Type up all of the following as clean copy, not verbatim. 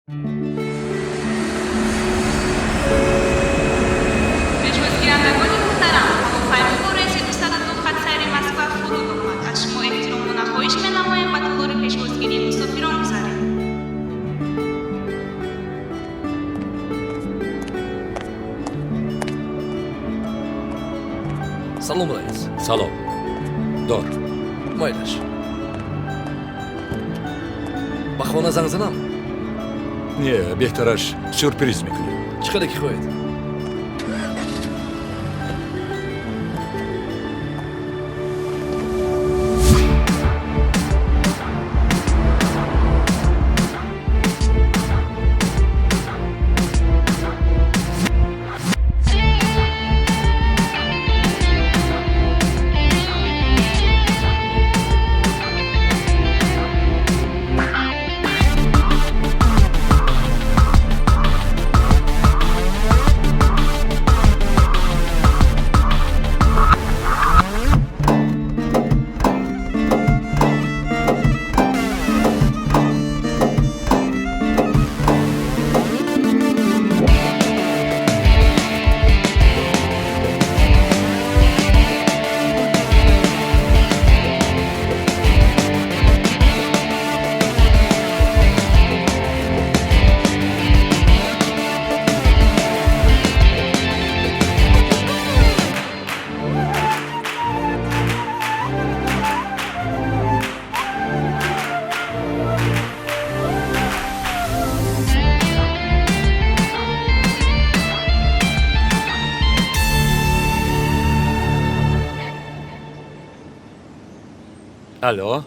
Пешвозгирандагони муҳтарам, ҳавопаймо бо рейси 202 хатсайри Москва фуруд омад. Аз шумо эҳтиромона хоҳиш менамоем, ба толори пешвозгирии мусофирон гузаред. Салом, раис. Салом. Дор. Майлаш, ба хона занг занам? Не, беҳтараш сюрприз мекунем. Чӣ хеле ки хоҳед. Алло.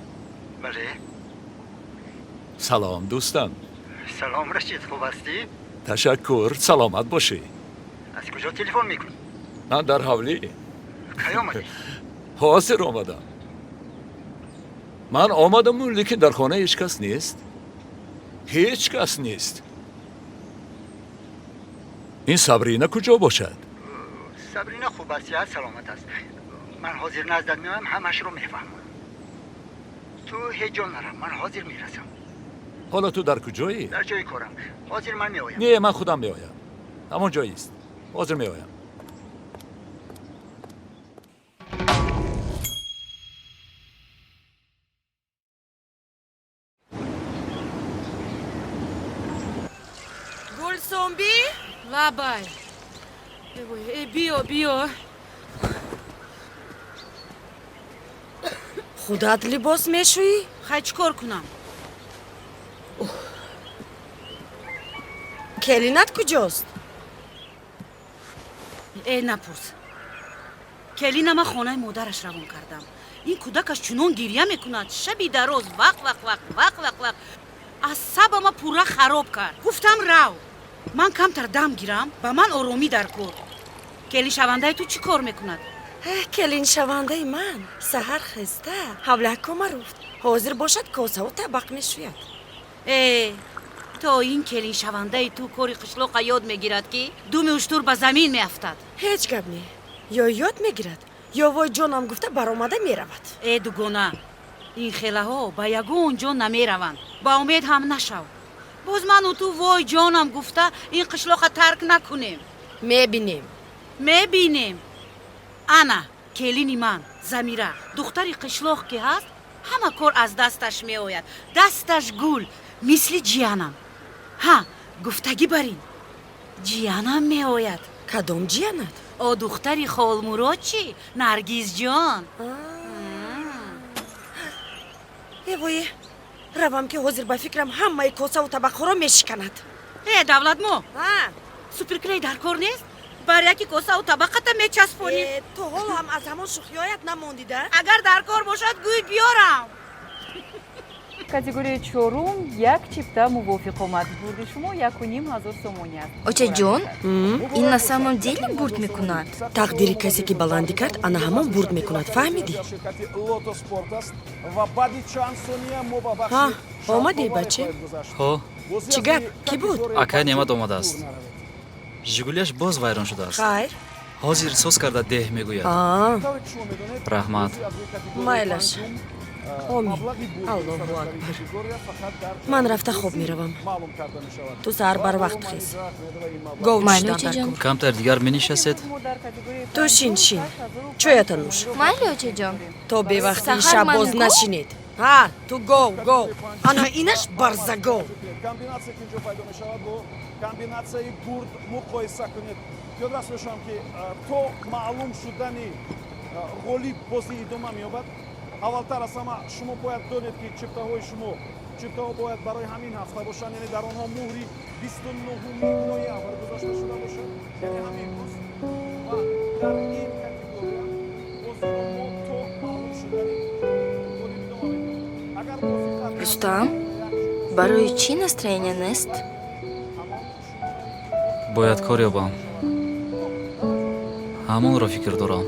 Бале. Салом, дӯстам. Салом, Рашид, хуб ҳастӣ? Ташаккур, саломат бошӣ. Аз куҷо телефон мекунӣ? Ман дар ҳавлӣ. Кай омадӣ? Ҳозир омадам. Ман омадаму, лекин дар хона ҳеҷ кас нест, ҳеҷ кас нест. Ин Сабрина куҷо бошад? Сабрина хуб аст, сиҳат саломат аст. Ман ҳозир наздат меоям, ҳамашро мефаҳмам. Ту ҳеҷ ҷо нарав, ман ҳозир мерасам. Ҳоло ту дар куҷоӣ? Дар ҷои корам. Ҳозир ман меоям. Не, ман худам меоям, ҳамон ҷоист, ҳозир меоям. Гулсумби. Лабай, э, биё, биё. Худат либос мешӯӣ? Хай, чӣ кор кунам? Келинат куҷост? Э, напурс. Келинама хонаи модараш равон кардам. Ин кӯдакаш чунон гирья мекунад шаби дароз, вақ, вақ, вақ, вақ, вақ, вақ, асабама пурра хароб кард. Гуфтам, рав, ман камтар дам гирам, ба ман оромӣ дар кор. Келиншавандаи ту чӣ кор мекунад? Келиншавандаи ман саҳар хеста ҳавлакома руфт, ҳозир бошад, косаву табақ мешӯяд. Э, то ин келиншавандаи ту кори қишлоқа ёд мегирад, ки думи уштур ба замин меафтад. Ҳеҷ гап не, ё ёд мегирад, ё вой ҷонам гуфта баромада меравад. Э, дугона, ин хелаҳо ба ягон ҷо намераванд, ба умед ҳам нашав. Боз ману ту вой ҷонам гуфта ин қишлоқа тарк накунем. Мебинем. Мебинем. Ана келини ман Замира, духтари қишлоқ ки ҳаст, ҳама кор аз дасташ меояд, дасташ гул, мисли ҷиянам. Ҳа, гуфтагӣ барин, ҷиянам меояд. Кадом ҷиянат? О, духтари Холмурод чӣ, Наргизҷон. Эвое, равам, ки ҳозир ба фикрам ҳамаи косаву табақҳоро мешиканад. Э, Давлатмо, суперклей дар кор нест, бар яки косаву табақата мечаспонӣ. Э, то ҳол ҳам аз ҳамон шӯхиҳоят намондида. Агар дар кор бошад, гӯй, биёрам. Категорияи чорум як чипта мувофиқ омад. Бурди шумо 1500 сомонӣ аст. Очаҷон, ин на самом деле бурд мекунад? Тақдири касе ки баландӣ кард, ана ҳамон бурд мекунад, фаҳмидӣ? Ҳа, омадӣ, баче? Ҳо. Чӣ гап, кӣ буд? Акай Неъмат омадааст, Жигулияш боз вайрон шудааст. Хайр. Ҳозир соз карда деҳ мегӯяд. А. Раҳмат. Майлаш. Омин. Аллоҳу акбар. Ман рафта хоб меравам. Ту саҳар барвақт хез. Гов Майли, ҷушидан дар очаҷон. кор. Камтар дигар менишастед? Ту шин, шин. Чоята нӯш. Майли, очаҷон. То бевақтии Саҳар шаб ман боз гов? нашинед. Ҳа, ту гов, гов. Ана инаш барзагов. Комбинатсия ки инҷо пайдо мешавад, бо комбинатсияи бурд муқоиса кунед. Ёдрас мешавам, ки то маълум шудани ғолиб бозӣ идома меёбад. Аввалтар аз ҳама шумо бояд донед, ки чиптаҳои шумо, чиптаҳо бояд барои ҳамин ҳафта бошанд, яъне дар онҳо муҳри 29-уми ноябр гузошта шуда бошад, яъне ҳамин рӯз. Ва дар ин категория бозиро мо то маълум шудани ғолиб идома медиҳем. Агар мувофиқат Рустам, барои чӣ настроение нест? Бояд кор ёбам, ҳамонро фикр дорам.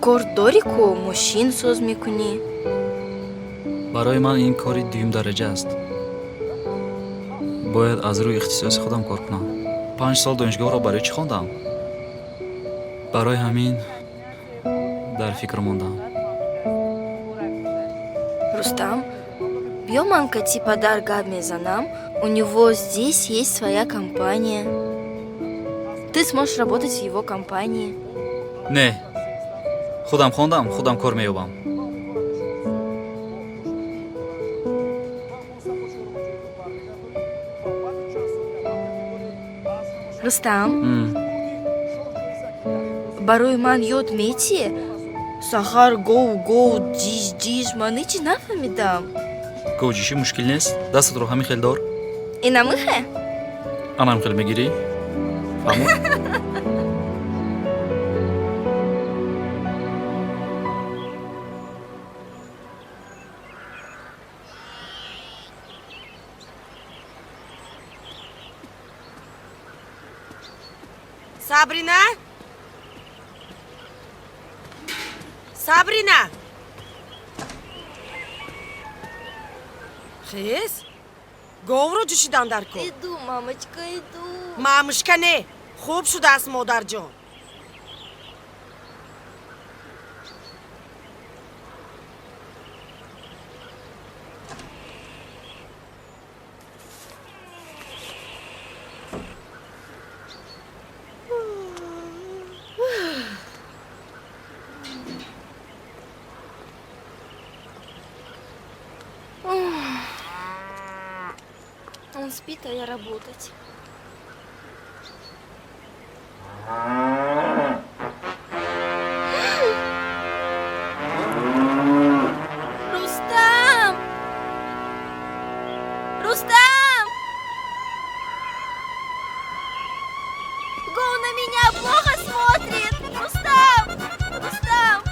Кор дорӣ ку, мошин соз мекунӣ. Барои ман ин кори дуюмдараҷа аст. Бояд аз рӯи ихтисоси худам кор кунам. 5 сол донишгоҳро барои чӣ хондам? Барои ҳамин дар фикр мондам. Рустам, биё, ман кати падар гап мезанам. У него здесь есть своя компания, ты сможешь работать в его компании. Не, худам хондам, худам кор меёбам. Рустам, барои ман ёд метӣ? Саҳар гов гов, ҷиш ҷиш, ман ҳечи нафаҳмидам. Говҷишӣ мушкил нест. Дастатро ҳамин хел дор. Инамихе? Анам хел мегирӣ, фаҳмо. Сабрина, Сабрина, хез, говро ҷӯшидан дар кор. Иду, мамочка, иду. Мамушка не, хуб шудааст, модарҷон. Он спит, а я работать. Рустам! Рустам! Гов на меня плохо смотрит! Рустам! Рустам!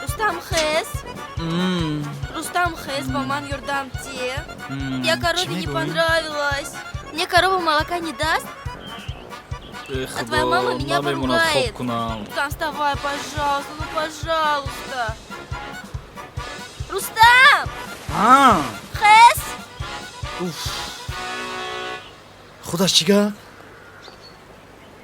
Рустам, хез! Рустам, хез, ба ман ёрдам те. Я корове Чӣ не мегӯӣ? понравилась. Мне корова молока не даст? Эх, А твоя мама меня намемонад хоб поругает. кунам. Рустам, вставай, пожалуйста, ну пожалуйста. Рустам! А, Хез! Худаш чӣ гап?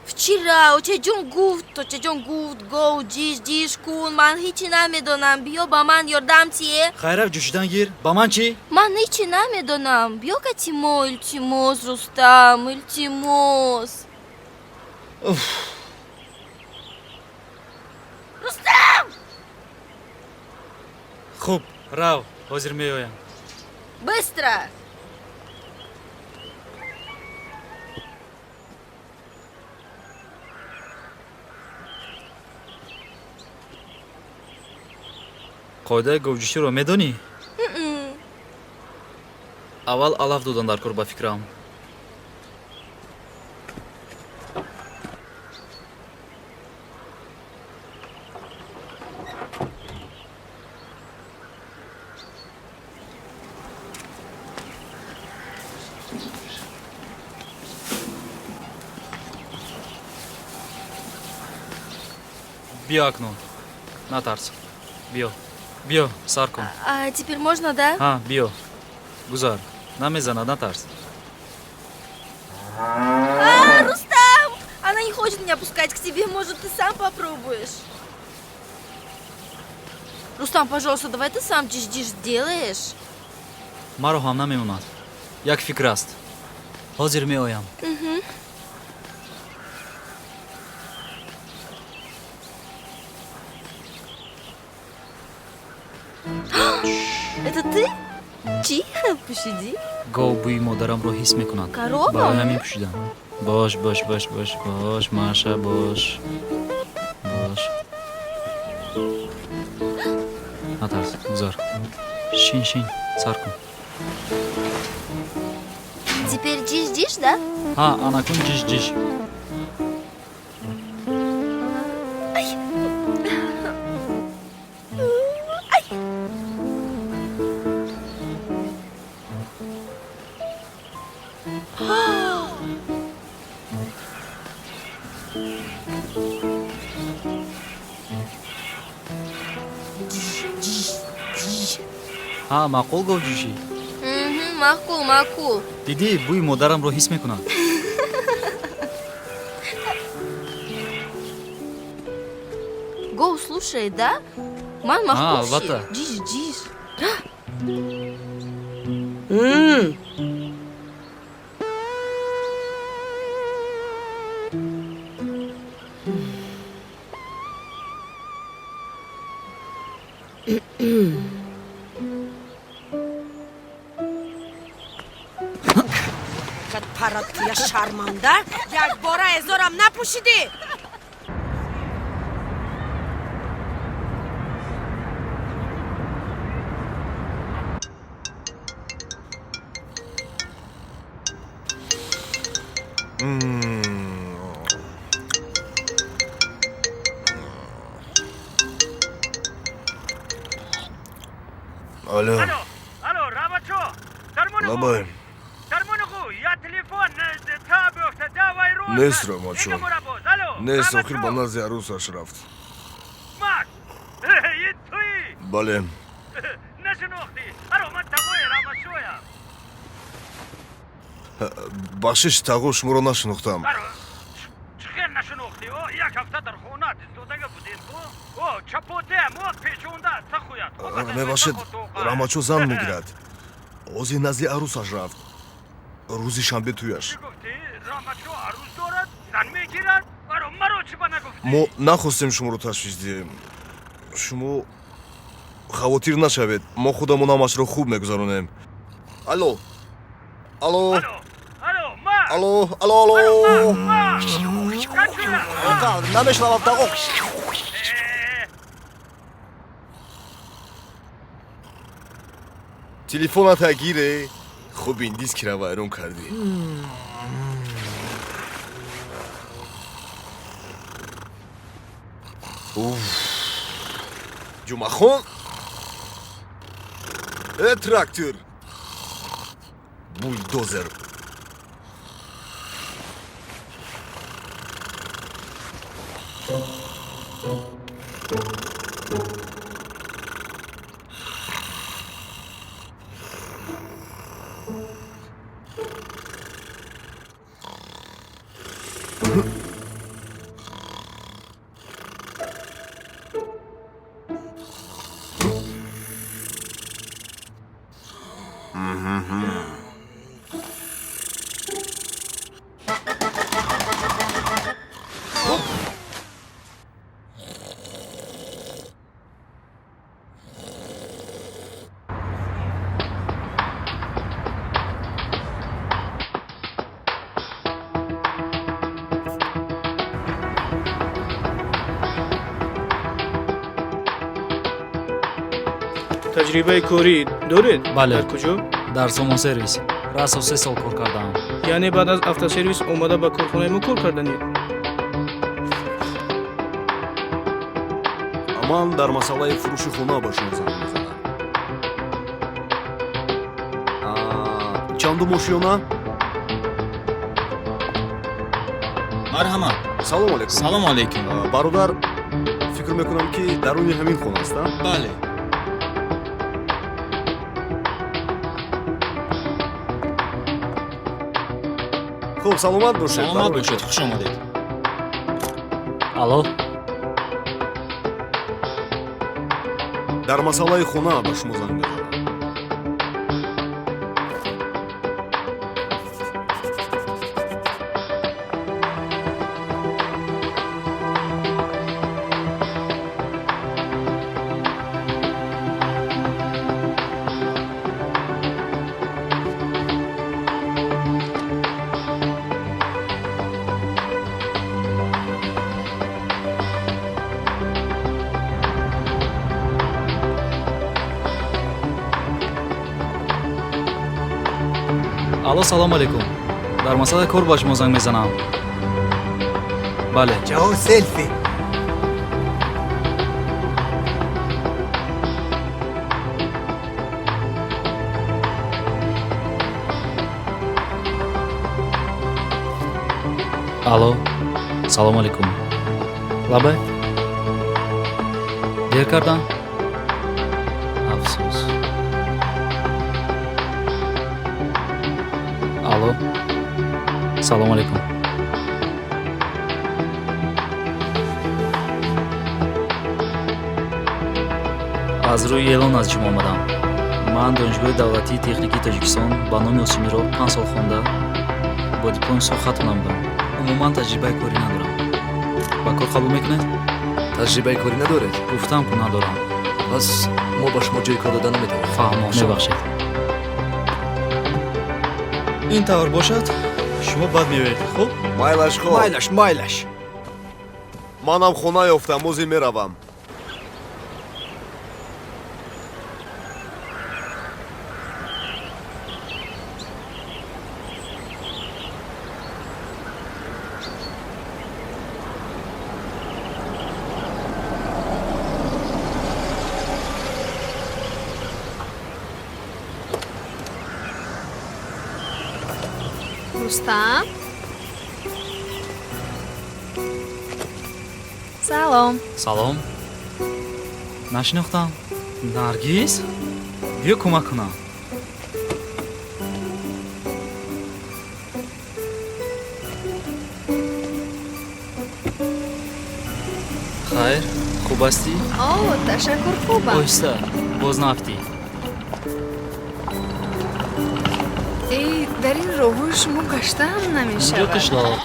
Вчера очаҷон гуфт, очаҷон гуфт, гов ҷиш ҷиш кун, ман ҳичи намедонам, биё ба ман ёрдам тие. Хайрав, ҷӯшидан гир, ба ман чӣ? Ман ҳичи намедонам, биё катимо, илтимос, Рустам, илтимос. Рустам! Хуб, рав, ҳозир меоям. Быстро! Қоидаи говҷӯширо медонӣ? М-м. Аввал алаф додан дар кор, ба фикрам. Биё, акнун натарс, биё, биё, сар кун. А теперь можно, да? Ҳа, биё, гузар, намезанад, натарс. А, Рустам! Она не хочет меня пускать к тебе, может, ты сам попробуешь? Рустам, пожалуйста, давай ты сам ҷиш-ҷиш сделаешь. Маро ҳам намемонад. Як фикр аст. Ҳозир меоям. Мгм. Это ты? Тихо, пощади. Гов бӯи модарамро ҳис мекунад. Корова? Барои ҳамин пӯшидам. Бош, бош, бош, бош, бош, Маша, бош, бош, натарс, гузар, шин, шин, сар кун. Теперь ҷиш-ҷиш, да? Ҳа, анакун ҷиш ҷиш. Ай! Ай! Ҳа, маъқул говҷӯшӣ? Мгм, маъқул, маъқул. Дидӣ, бӯи модарамро ҳис мекунад. Гов слушай, да? Ман Ҳа, маъқул. Албатта. Ҷиш, ҷиш. Паратия шарманда, якбора эзорам напӯшидӣ. Алло. Алло, Рамачо. Лабай. Нест, Рамачо, нест. Охир ба назди арӯсаш рафт. Бале. Нашинохтӣ? Аро, ман тағои Рамачоям. Бахшиш, тағо, шуморо нашинохтам. Чӣ хел нашинохтӣ? О, як ҳафта дар хона истода будем. О, чапотеам, о, печонда тахӯяд. Мебахшед, Рамачо зан мегирад. Ҳозир назди арӯсаш рафт. Рӯзи шанбе тӯяш. Чӣ гуфтӣ? Рамачо арӯс дорад, зан мегирад? Аро, маро чӣ ба нагуфтӣ? Мо нахостем шуморо ташвиш диҳем. Шумо хавотир нашавед, мо худамон ҳамашро хуб мегузаронем. Алло, алло, алло, алло, алло, намешунавам, тағо. Телефоната гире. Хуб, ин дискира вайрон кардӣ. Уф, Ҷумъахон, э, трактор, бульдозер. Таҷрибаи корӣ доред? Бале. Дар куҷо? Дар Сомонсервис расо 3 сол кор кардаам. Яъне баъд аз автосервис омада ба корхонаи мо кор карданед? Ман дар масъалаи фурӯши хона ба шумо занг мезанам. Чандум ошёна? Марҳамат. Салому алейкум. Салому алейкум. Бародар, фикр мекунам, ки даруни ҳамин хона аст, а? Бале. Хуб, саломат бошед. Саломат бошед, хуш омадед. Алло. Дар масъалаи хона ба шумо занг мезанам. Алло, салому алейкум. Дар масъалаи кор ба шумо занг мезанам. Бале. Ҷавоб селфи. Алло, салому алейкум. Лабай, дер кардам, афсӯс. Алло, салому алейкум. Аз рӯи эълон аз ҷим омадам. Ман Донишгоҳи давлатии техникии Тоҷикистон ба номи Осимиро 5 сол хонда, бо дипломи сурх хатм намудам. Умуман таҷрибаи корӣ надорам. Ба кор қабул мекунед? Таҷрибаи корӣ надоред? Гуфтам, ку надорам. Пас мо ба шумо ҷои кор дода наметавонем. Фаҳмо, мебахшед. Ин тавр бошад, шумо баъд меоед, хуб? Майлаш, хоб. Майлаш, майлаш. Манам хона ёфтам, ҳозир меравам. Рустам, салом. Салом. Нашинохтам. Наргиз, биё, кӯмак кунам. Хайр, хуб ҳастӣ? О, ташаккур, хубам. Оҳиста, боз наафтӣ. Эй, дар ин роҳҳои шумо гаштаам Инҷо намешавад. Қишлоқ.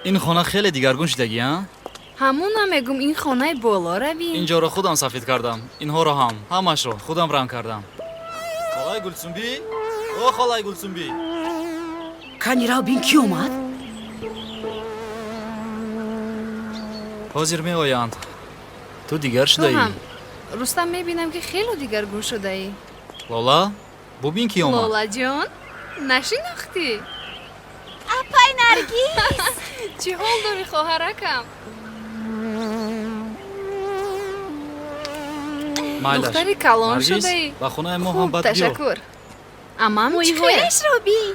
Ин хона хеле дигаргун шудагӣ, а? Ҳамона мегум, ин хонаи болора бин. Ин ҷоро худам сафед кардам, инҳоро ҳам, ҳамашро худам ранг кардам. Холаи Гулсумбӣ, о холаи Гулсумбӣ! Кани, рав, бин, кӣ омад. Ҳозир меоянд. Ту дигар Ту шудаӣ. ҳам, Рустам, мебинам, ки хело дигаргун шудаӣ. Лола, бубин, кӣ омад. Лолаҷон, нашинохтӣ? Апай Наргиз! Чӣ ҳол дорӣ, хоҳаракам? Майлаш. Духтари калон Наргиз, шудаӣ. ба хонаи мо ҳам Хуб, баъд биё. ташаккур. Амам чӣ хел? Мӯйҳояшро бин,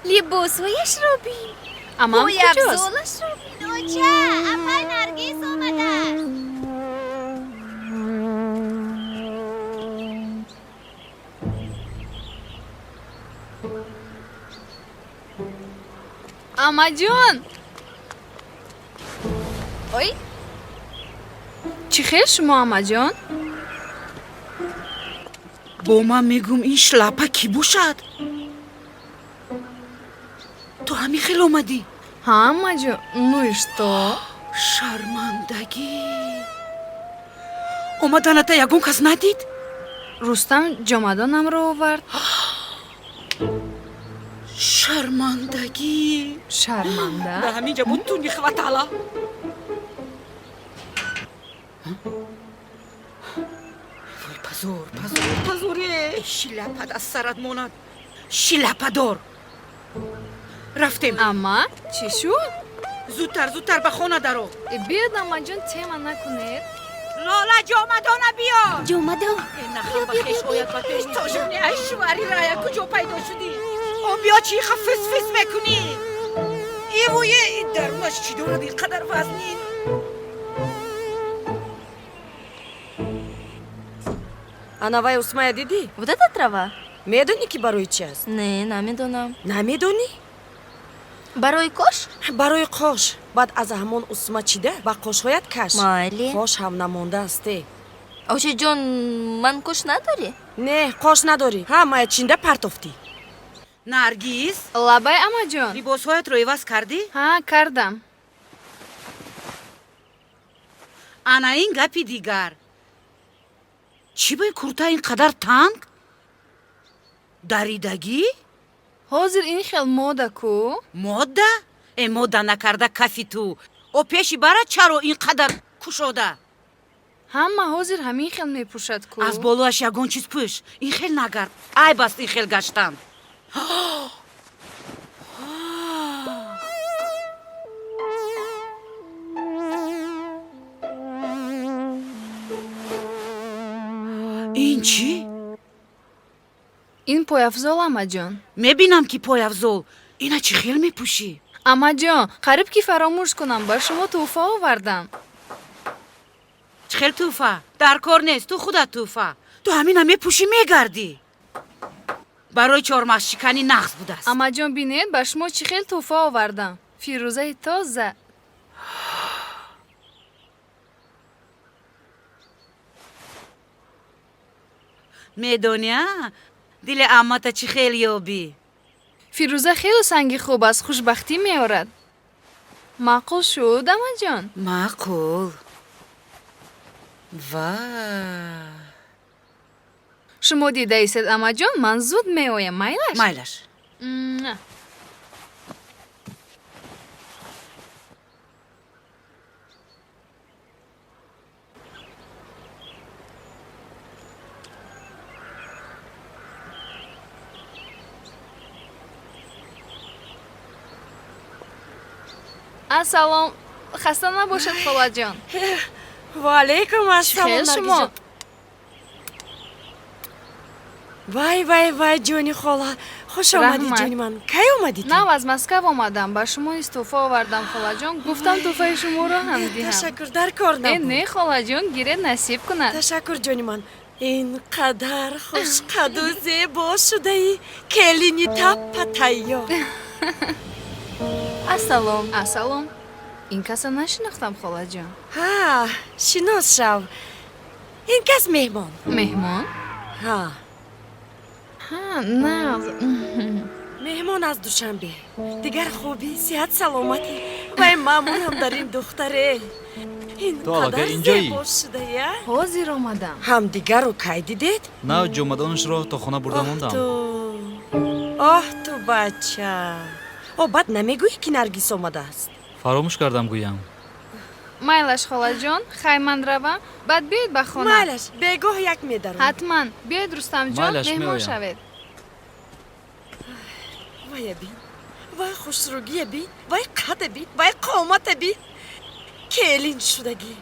либосҳояшро бин, Амам куҷост? пойафзолашро бин. Оча, апай Наргиз омадааст. Амаҷон, ой, чӣ хел шумо, амаҷон? Бо ман мегум, ин шлапа кӣ бошад? Ту ҳамин хел омадӣ? Ҳа, амаҷон, ну и что? Шармандагӣ! Омаданата ягон кас надид? Рустам ҷомадонамро овард. Шармандагӣ! Шарманда? Дар ҳамин ҷа буд, ту не хватало. Вой, позор, позор, позор! Э, шилапат аз сарат монад, шилападор! Рафтем. Ама, чӣ шуд? Зудтар, зудтар ба хона даро. Э, биёд, амаҷон, тема накунед. Лола, ҷомадона биёр. Ҷомадон. Э, нахал ба хеш ояд, ба пеш тожуни. Ай, шувари рая, куҷо пайдо шудӣ? О, биё, чӣ ха фис фис мекунӣ? Ивуе, дарунаш чӣ дорад ин қадар вазнин? Анавай Усмая дидӣ? Вот эта трава? Медонӣ, ки барои чи аст? Не, намедонам. Намедонӣ? Барои кош? Барои қош. Баъд аз ҳамон усма чида ба қошҳоят каш. Майли. Қош ҳам намондааст-е. Очаҷон, ман кош надорӣ? Не, қош надорӣ. Ҳамая чинда партофтӣ. Наргиз? Лабай, амаҷон. Либосҳоятро иваз кардӣ? Ҳа, кардам. Ана ин гапи дигар. Чӣ бо ин курта ин қадар танг? Даридагӣ? Ҳозир ин хел мода ку? Мода? Э, мода накарда кафи ту. О, пеши бара чаро ин қадар кушода? Ҳама ҳозир ҳамин хел мепӯшад ку. Аз болояш ягон чиз пӯш. Ин хел нагард. Айб аст ин хел гаштан. Ин чӣ? Ин пойафзол, амаҷон. Мебинам, ки пойафзол. Ина чӣ хел мепӯшӣ? Амаҷон, қариб ки фаромӯш кунам, ба шумо тӯҳфа овардам. Чӣ хел тӯҳфа? Дар кор нест, ту худат тӯҳфа. Ту ҳамина мепӯшӣ, мегардӣ. Барои чормағзшиканӣ нағз будааст. Амаҷон, бинед, ба шумо чӣ хел тӯҳфа овардам. Фирӯзаи тоза. Медонӣ, а? Дили аммата чӣ хел ёбӣ? Фирӯза хеле санги хуб аст, хушбахтӣ меорад. Маъқул шуд, амаҷон? Маъқул. Ва. Шумо дидаистед, амаҷон, ман зуд меоям, майлаш? Майлаш. Ассалом, хаста набошед, холаҷон. Ва алайкум ассалом. Хел шумо? Вай, вай, вай, ҷони хола, хуш омадӣ. Раҳмат. Ҷони ман, кай омадӣ ту? Нав аз Москав омадам, ба шумо низ тӯҳфа овардам, холаҷон. Гуфтам, тӯҳфаи шуморо ҳам диҳам. Ташаккур, дар кор Э, набуд. Не, холаҷон, гиред, насиб кунад. Ташаккур, ҷони ман. Ин қадар хушқаду зебо шудаӣ, келини таппа тайёр. Ассалом. Ассалом. Ин каса нашинохтам, холаҷон. Ҳа, шинос шав, ин кас меҳмон. Меҳмон? Ҳа. Ҳа, нағз. Меҳмон аз Душанбе. Дигар хубӣ, сиҳат, саломатӣ? Вай, мамнунам дар ин духтаре. Ин Ту аллакай қадар инҷоӣ? зебо шудая. Ҳозир омадам. Ҳамдигарро кай дидед? Нав ҷомадонашро то хона бурда мондам. Ту, оҳ, ту бача. О, баъд намегӯӣ, ки Наргиз омадааст? Фаромӯш кардам гӯям. Майлаш, холаҷон, хай, ман равам, баъд биёед ба хона. Майлаш, бегоҳ як медаром. Ҳатман биёед, Рустамҷон. Майлаш, меҳмон меоям. шавед. Вая бин, вай хушрӯгия бин, вай қада бин, вай қомата бин, келин шудагӣ.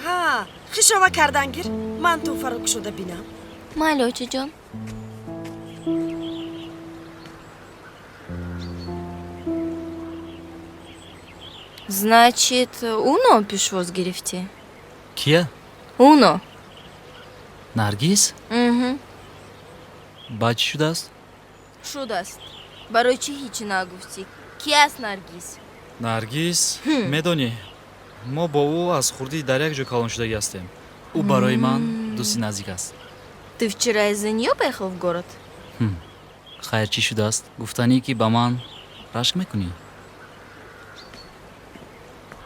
Ҳа, хишова кардан гир, ман тӯҳфаро кушода бинам. Майли, очаҷон. Значит, уно пешвоз гирифтӣ? Кия? Уно. Наргиз? Мгм. Баъд чӣ шудааст? Шудааст. Барои чӣ ҳечи нагуфтӣ? Ки аст Наргиз? Наргиз, медонӣ, мо бо ӯ аз хурдӣ дар як ҷо калон шудагӣ ҳастем. Ӯ барои ман дӯсти наздик аст. Ты вчера из-за неё поехал в город? Хайр, чӣ шудааст? Гуфтанӣ, ки ба ман рашк мекунӣ?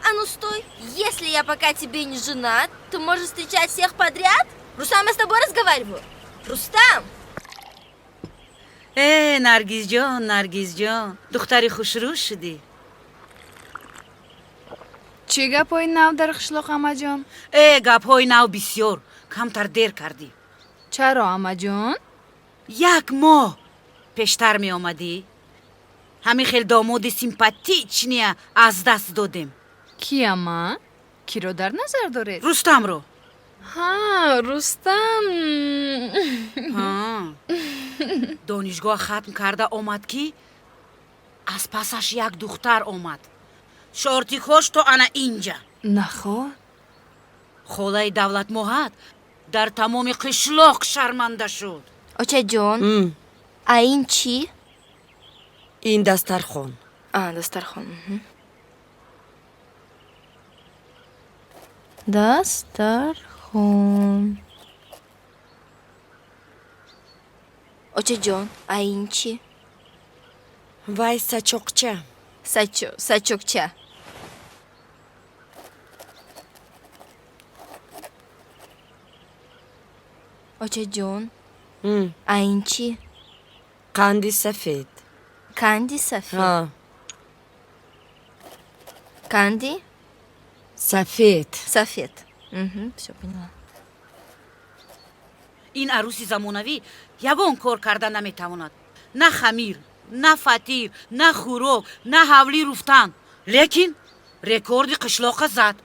А ну стой! Если я пока тебе не жена, ты можешь встречать всех подряд? Рустам, я с тобой разговариваю. Рустам! Э, Наргизҷон, Наргизҷон, духтари хушрӯ шудӣ. Чӣ гапҳои нав дар қишлоқ, амаҷон? Э, гапҳои нав бисёр. Камтар дер кардӣ. Чаро, амаҷон? Як моҳ пештар меомадӣ, ҳамин хел домоди симпатичный я аз даст додем. Ки, ама? Киро дар назар доред? Рустамро. Ҳа, Рустам. Ҳа. Донишгоҳ хатм карда омад, ки аз пасаш як духтар омад, шортикҳош то ана инҷа. Наход? Холаи Давлатмоҳат дар тамоми қишлоқ шарманда шуд. Очаҷон, а ин чӣ? Ин дастархон. А, дастархон. Дастархон. Очаҷон, а ин чӣ? Вай сачоқча. Сачоқча. Очаҷон, а ин чӣ? Қанди сафед. Канди сафед. Канди? Сафед. Сафед. Всё поняла. Ин арӯси замонавӣ ягон кор карда наметавонад. На хамир, на фатир, на хӯрок, на ҳавлӣ руфтан. Лекин рекорди қишлоқа зад.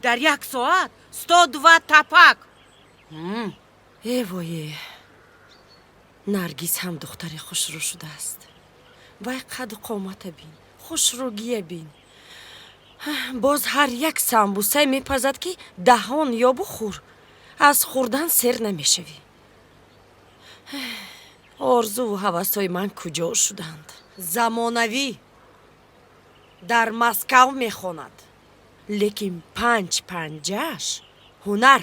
Дар як соат 102 тапак. Э вое, Наргиз ҳам духтари хушрӯ шудааст. Вай қаду қомата бин, хушрӯгия бин. Боз ҳар як самбусае мепазад, ки даҳон ёбу хӯр, аз хӯрдан сер намешавӣ. Орзуву ҳавасҳои ман куҷо шуданд? Замонавӣ дар Москав мехонад, лекин панҷ панҷааш ҳунар.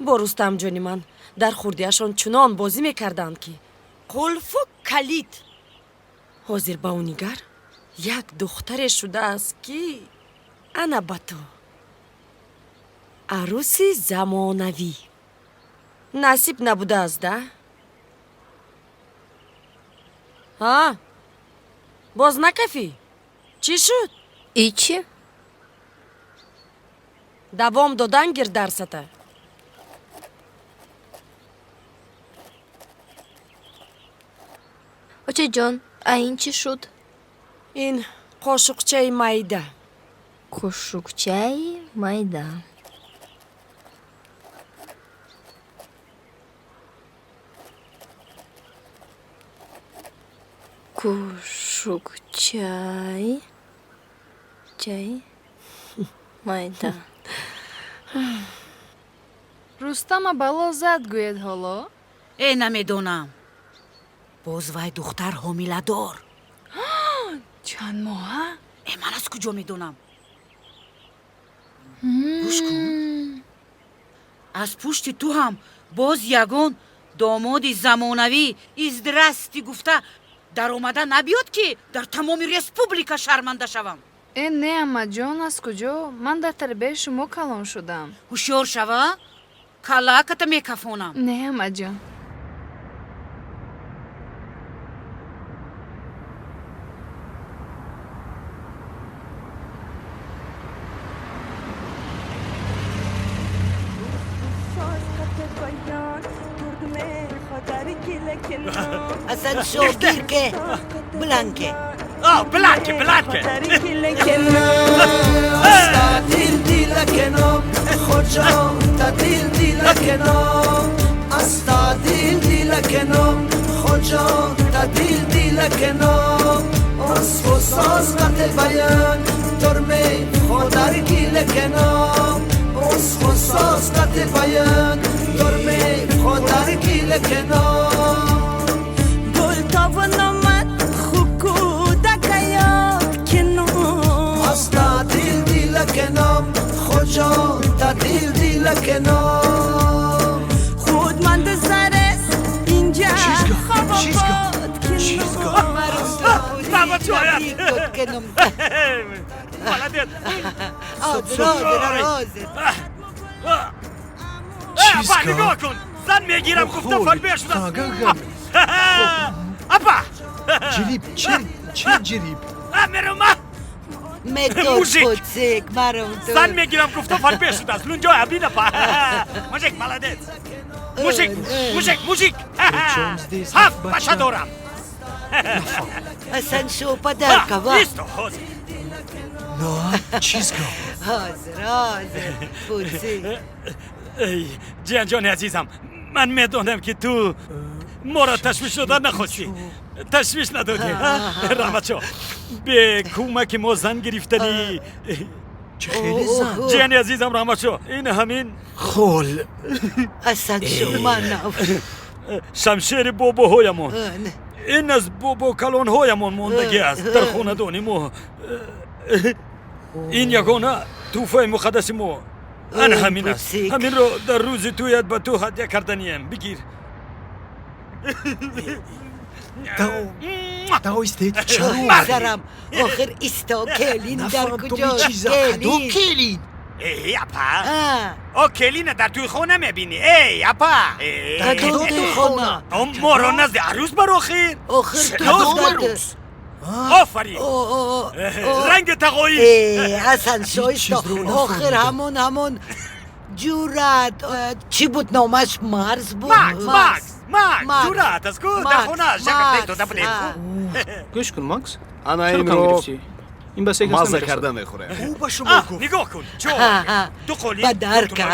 Бо Рустамҷони ман дар хурдиашон чунон бозӣ мекарданд, ки қулфу калид. Ҳозир ба ӯ нигар, як духтаре шудааст, ки ана ба ту арӯси замонавӣ насиб набудааст, да? Ҳа, боз накафӣ? Чӣ шуд? И чӣ? Давом додан гир дарсата. Очаҷон, а ин чӣ шуд? Ин қошуқчаи майда. Қошуқчаи майда. Қошуқчаи чай майда. Рустама бало зад гӯед ҳоло? Э, намедонам. Боз вай духтар ҳомиладор. Чанд моҳа? Э, ман аз куҷо медонам? Гӯш кун, аз пушти ту ҳам боз ягон домоди замонавӣ издрасти гуфта даромада набиёд, ки дар тамоми республика шарманда шавам. Э, не, аммаҷон, аз куҷо? Ман дар тарбияи шумо калон шудам. Ҳушёр шава, каллааката мекафонам. Не, аммаҷон. اصلا شوگیر که بلانکه. بلانکه بلانکه. دل دیلکنم خودجا تا دل دیلکنم استا دل دیلکنم خودجا تا دل دیلکنم از خصاص قتل بیان ترمه خودر گیلکنم از خصاص قتل بیان ترمه خودر گیلکنم گل تاونامد خوکودک یاد کنم استا دل دیلکنم خودجا تا دل دیلکنم خودمند سرس اینجا خواب آباد کنم. Молодец! Апа, нигоҳ кун! Зан мегирам, гуфта фарбеҳ шудааст. Апа! Ҷириб, чи ҷириб? Мерома! Мужик! Зан мегирам, гуфта фарбеҳ шудааст. Лунҷоя бин, апа! Мужик, молодец! Мужик, мужик, мужик! Ҳафт бача дорам! Асан шо подарка, ва? Исто, ҳозир. На, чизго? Ҳозир, ҳозир, путси. Эй, ҷиянҷони азизам, ман медонам, ки ту моро ташвиш дода нахостӣ. Ташвиш надодӣ, раҳматшо. Бе кӯмаки мо зан гирифтанӣ. Чӣ хеле зан? Ҷияни азизам, раҳматшо, ин ҳамин хол. Асан шо манав. Шамшери бобоҳоямон. Ин аз бобокалонҳоямон мондагӣ аст дар хонадони мо. Ин ягона тӯҳфаи муқаддаси мо ана ҳамин аст. Ҳаминро дар рӯзи тӯят ба ту ҳадя карданием. Бигир. Тао истед, чаро? Сарам, охир исто, келин дар куҷост? Кадом келин? Эй, апа! О, келина дар тӯйхона мебинӣ. Эй, апа! Кадом тӯйхона? Моро назди арӯс бар охир. Охир кадом арӯс? Офарин! Ранги тағоиш! Ҳасан шоисто, охир ҳамон ҷуръат, чӣ буд номаш? Марс буд? Макс, Макс, Макс, ҷуръат аст ку дар хона шакл дода будем. Гӯш кун, Макс. Ана чаро кам инро гирифтӣ? Ин ба се кас мазза намерасад. карда мехӯрем. Ӯ ба шумо гуфт. Нигоҳ кун, чӣ ду қолин, Ба дарка.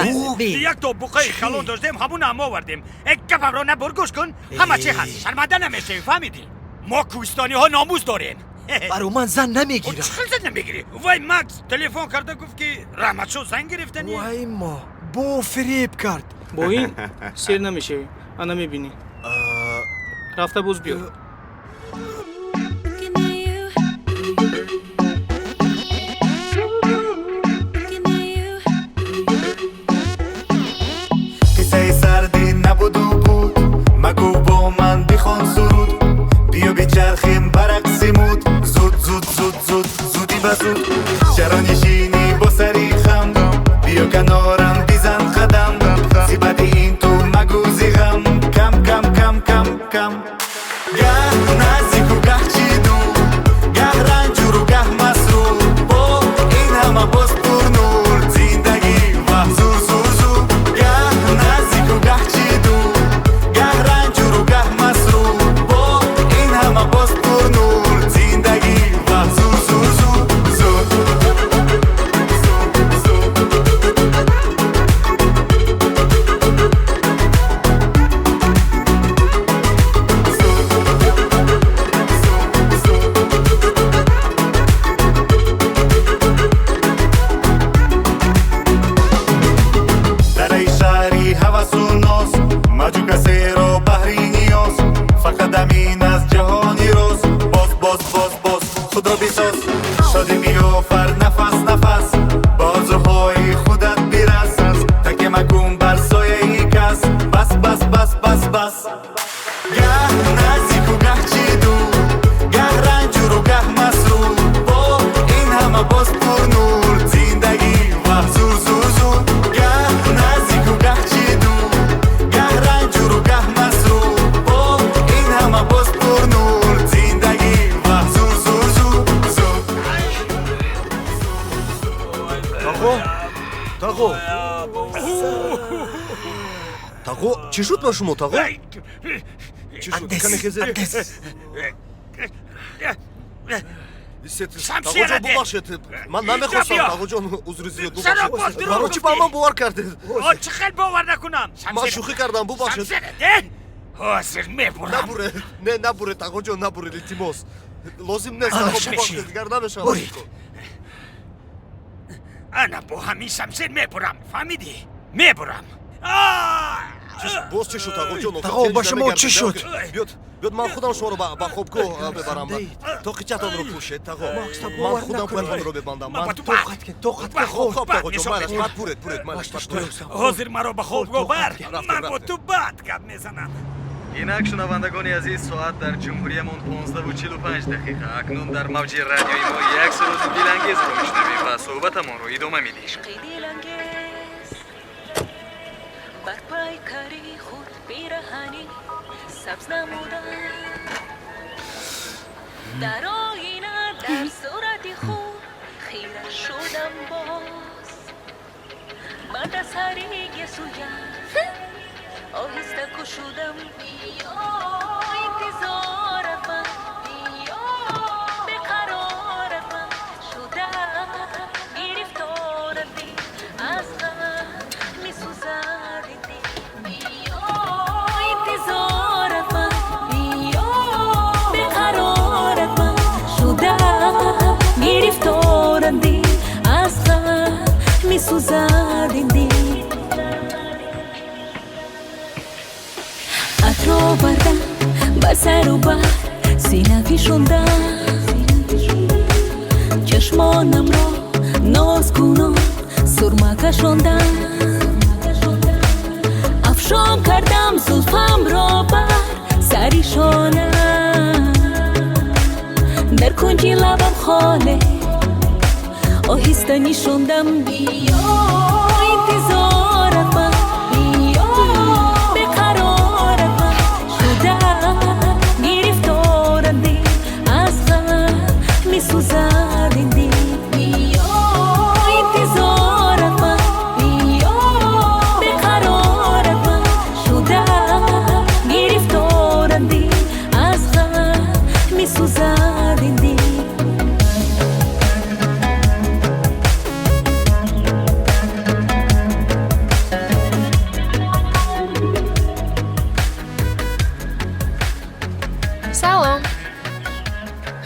як то буқаи калон доштем, ҳамун ҳам овардем. Э, гапамро набур, гӯш кун. Ҳама чӣ ҳаст, шарманда намешавӣ, фаҳмидӣ? Мо кӯҳистониҳо номус дорем. Баро ман зан намегирам. Чӣ хел зан намегирӣ? Вай Макс телефон карда гуфт, ки Раҳматшо зан гирифтани. Вай мо бо фиреб кард. Бо ин сер намешавӣ, ана мебинӣ. Рафта боз биё. Қиссаи сардӣ набуду буд, магӯ бо ман бихон суруд, биё бичархем ба рақси муд, зуд зуд зуд зуд зуди ба зуд. Чаро нишинӣ бо сари хам? Биё канорам, бизан қадам, зибади ин ту магӯ зи ғам, кам кам кам кам кам. Гаҳ наздику гаҳ чӣ дур, гаҳ ранҷуру гаҳ масрур, бо ин ҳама боз пурнур зиндагӣ ва зур зур зур. Гаҳ наздику гаҳ чӣ дур, гаҳ ранҷуру гаҳ масрур, бо ин ҳама боз пурнур зиндагӣ ва зур зур зур зур. Дараи шаҳри ҳавасу ноз, маҷӯ касеро баҳри ниёз, фақат амин аз ҷаҳони роз, боз боз боз боз худро бисоз, шодӣ биёфар нафас нафас, ба орзуҳои худат бирас, такя макун бар сояи кас, бас бас бас бас бас. Гаҳ наздику гаҳ чӣ дур, гаҳ ранҷуру гаҳ масрур, бо ин ҳама боз пурнур зиндагӣ ва зур зур зур. Гаҳ наздику гаҳ чӣ дур, гаҳ ранҷуру гаҳ масрур, бо ин ҳама боз пурнур зиндагӣ ва зур зур зур зур. Тағо, тағо, тағо, чӣ шуд ба шумо, тағо? Чӣ шуд? Каме хезе. Тағоҷон, бубахшед, ман намехостам, тағоҷон, узри зиёд, бубахшед. Барои чӣ ба ман бовар кардед? Чӣ хел бовар накунам? Ман шӯхӣ кардам, бубахшед. Ҳозир мебурам. Набуред, не, набуред, тағоҷон, набуред, илтимос. Лозим нест, тағо, бубахшед, дигар намешавад. Ана бо ҳамин шамшер мебурам, фаҳмидӣ? Мебурам. Боз чӣ шуд, тағоҷон? Тағо, ба шумо чӣ шуд? Биёд, биёд, ман худам шуморо ба хобгоҳ мебарам. Тоқичатонро пӯшед, тағо. Ман худам поятонро мебандам. Ман Тоқат кун, хоб, хоб, тағоҷон, майлаш, баъд пуред, пуред, майлаш, баъд пуред. Ҳозир маро ба хобгоҳ бар, ман бо ту бад гап мезанам. Инак, шунавандагони азиз, соат дар ҷумҳуриямон 15:45 дақиқа. Акнун дар мавҷи радиои мо як суруди дилангезро мешунавем ва суҳбатамонро идома медиҳем. Ишқи дилангез бар пайкари худ пираҳанӣ сабз намудам, дар оина дар сурати худ хира шудам, боз баъд аз ҳари гесӯям оҳиста кушудам. Биё, интизорат ман, биё, беқарорат ман шудам, гирифторат дил аз ғам месӯзад дил. Биё, интизорат ман, биё, беқарорат ман шудам, гирифторат дил аз ғам месӯзад дил. Овардам ба сару бар сина фишондам, чашмонамро ноз кунон сурма кашондам, афшон кардам зулфамро бар сари шона, дар кунҷи лабам холе оҳиста нишондам. Биё, интизорат ман, биё, беқарорат ман шуда, гирифторат дил аз ғам месӯзад ин дил. Биё, интизорат ман, биё, беқарорат ман шуда, гирифторат дил аз ғам месӯзад ин дил. Салом,